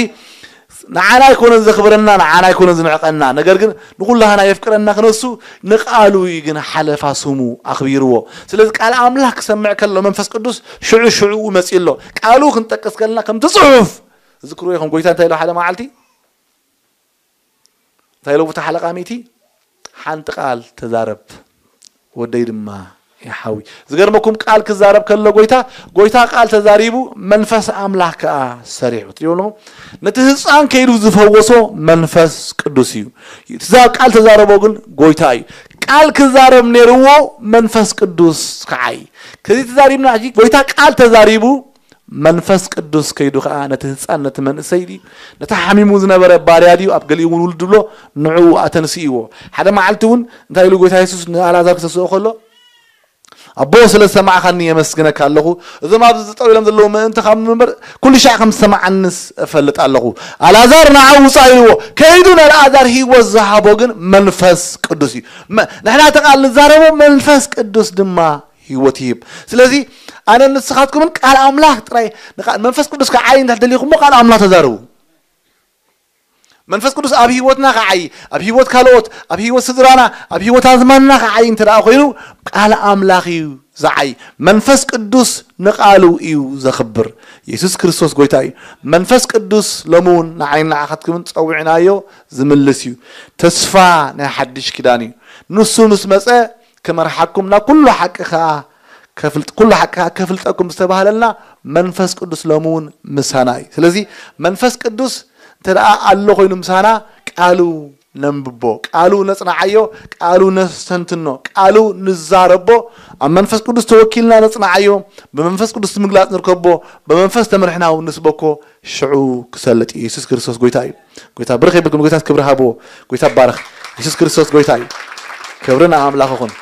ንዓና ኣይኮነን ዘኽብረና፣ ንዓና ኣይኮነን ዝንዕቐና፣ ነገር ግን ንኹላህና የፍቅረና ክነሱ ንቃሉ እዩ ግን ሓለፋ ስሙ ኣኽቢርዎ። ስለዚ ቃል ኣምላኽ ክሰምዕ ከሎ መንፈስ ቅዱስ ሽዑ ሽዑ መጺኡ ኣሎ። ቃሉ ክንጠቅስ ከለና ከምቲ ጽሑፍ ዝክሩ ይኹን። ጎይታ እንታይ ኢሎ ሓደ መዓልቲ? እንታይ ኢሎ ብታ ሓለቃ ሚእቲ? ሓንቲ ቃል ተዛረብ፣ ወደይ ድማ ይሓዊ። ዝገርመኩም ቃል ክዛረብ ከሎ ጎይታ፣ ጎይታ ቃል ተዛሪቡ መንፈስ ኣምላኽ ከኣ ሰሪሑ። ትሪእዎ ኣለኹም? ነቲ ህፃን ከይዱ ዝፈወሶ መንፈስ ቅዱስ እዩ። እቲ ዛ-፣ ቃል ተዛረቦ ግን ጎይታ እዩ። ቃል ክዛረብ ነይርዎ መንፈስ ቅዱስ ከዓይ። ከዚ ተዛሪብና ሕጂ ጎይታ ቃል ተዛሪቡ መንፈስ ቅዱስ ከይዱ ከኣ ነቲ ህፃን ነቲ መንእሰይ ድዩ ነቲ ሓሚሙ ዝነበረ ባርያ ድዩ ኣብ ገሊኡ እውን ውልድ ብሎ ንዕኡ ኣተንስእዎ። ሓደ መዓልቲ እውን እንታይ ኢሉ ጎይታ የሱስ ንኣልኣዛር ክተስኦ ከሎ ኣቦ ስለ ዝሰማዕኻኒ የመስግነካ ኣለኹ። እዞም ኣብዚ ዝጠው ኢሎም ዘለዉ ምእንቲ ካብ ምንበር ኩሉ ሻዕ ከም ዝሰማዓንስ እፈልጥ ኣለኹ። ኣልኣዛር ንዓ ውፃእ ኢልዎ ከይዱ ንኣልኣዛር ህይወት ዝሃቦ ግን መንፈስ ቅዱስ እዩ። መ-፣ ንሕና እቲ ቃል ንዛረቦ መንፈስ ቅዱስ ድማ ህይወት ይህብ። ስለዚ ኣነ ንስኻትኩምን ቃል ኣምላኽ ጥራይ ንቃ-፣ መንፈስ ቅዱስ ከዓይ እንተደሊኹሞ ቃል ኣምላኽ ተዛርቡ። መንፈስ ቅዱስ ኣብ ህይወትና ከዓይ፣ ኣብ ህይወት ካልኦት፣ ኣብ ህይወት ስድራና፣ ኣብ ህይወት ኣዝማንና ከዓይ እንተ ደኣ ኮይኑ ቃል ኣምላኽ እዩ ዝዓይ። መንፈስ ቅዱስ ንቃሉ እዩ ዘኽብር። የሱስ ክርስቶስ ጎይታ እዩ። መንፈስ ቅዱስ ሎሚ እውን ንዓይን ንዓኻትኩምን ጸዊዕናዮ ዝምልስ እዩ። ተስፋ ናይ ሓድሽ ኪዳን እዩ። ንሱ ምስ መጸ ክመርሓኩም ናብ ኩሉ ሓቂ ከኣ ከፍልጥ-፣ ኩሉ ሓቂ ከኣ ከፍልጠኩም ዝተባህለልና መንፈስ ቅዱስ ሎሚ እውን ምሳና እዩ። ስለዚ መንፈስ ቅዱስ እንተ ደኣ ኣሎ ኮይኑ ምሳና ቃሉ ነንብቦ፣ ቃሉ ነጽንዓዮ፣ ቃሉ ነስተንትኖ፣ ቃሉ ንዛረቦ፣ ኣብ መንፈስ ቅዱስ ተወኪልና ነጽንዓዮ፣ ብመንፈስ ቅዱስ ምግላጽ ንርከቦ፣ ብመንፈስ ተመርሕና እውን ንስበኮ፣ ሽዑ ክሰልጥ እዩ። የሱስ ክርስቶስ ጎይታ እዩ። ጎይታ ብርኽ የብልኩም፣ ጎይታ ክብሪ ሃብዎ፣ ጎይታ ባረኽ። የሱስ ክርስቶስ ጎይታ እዩ። ክብሪ ንኣምላኽ ይኹን።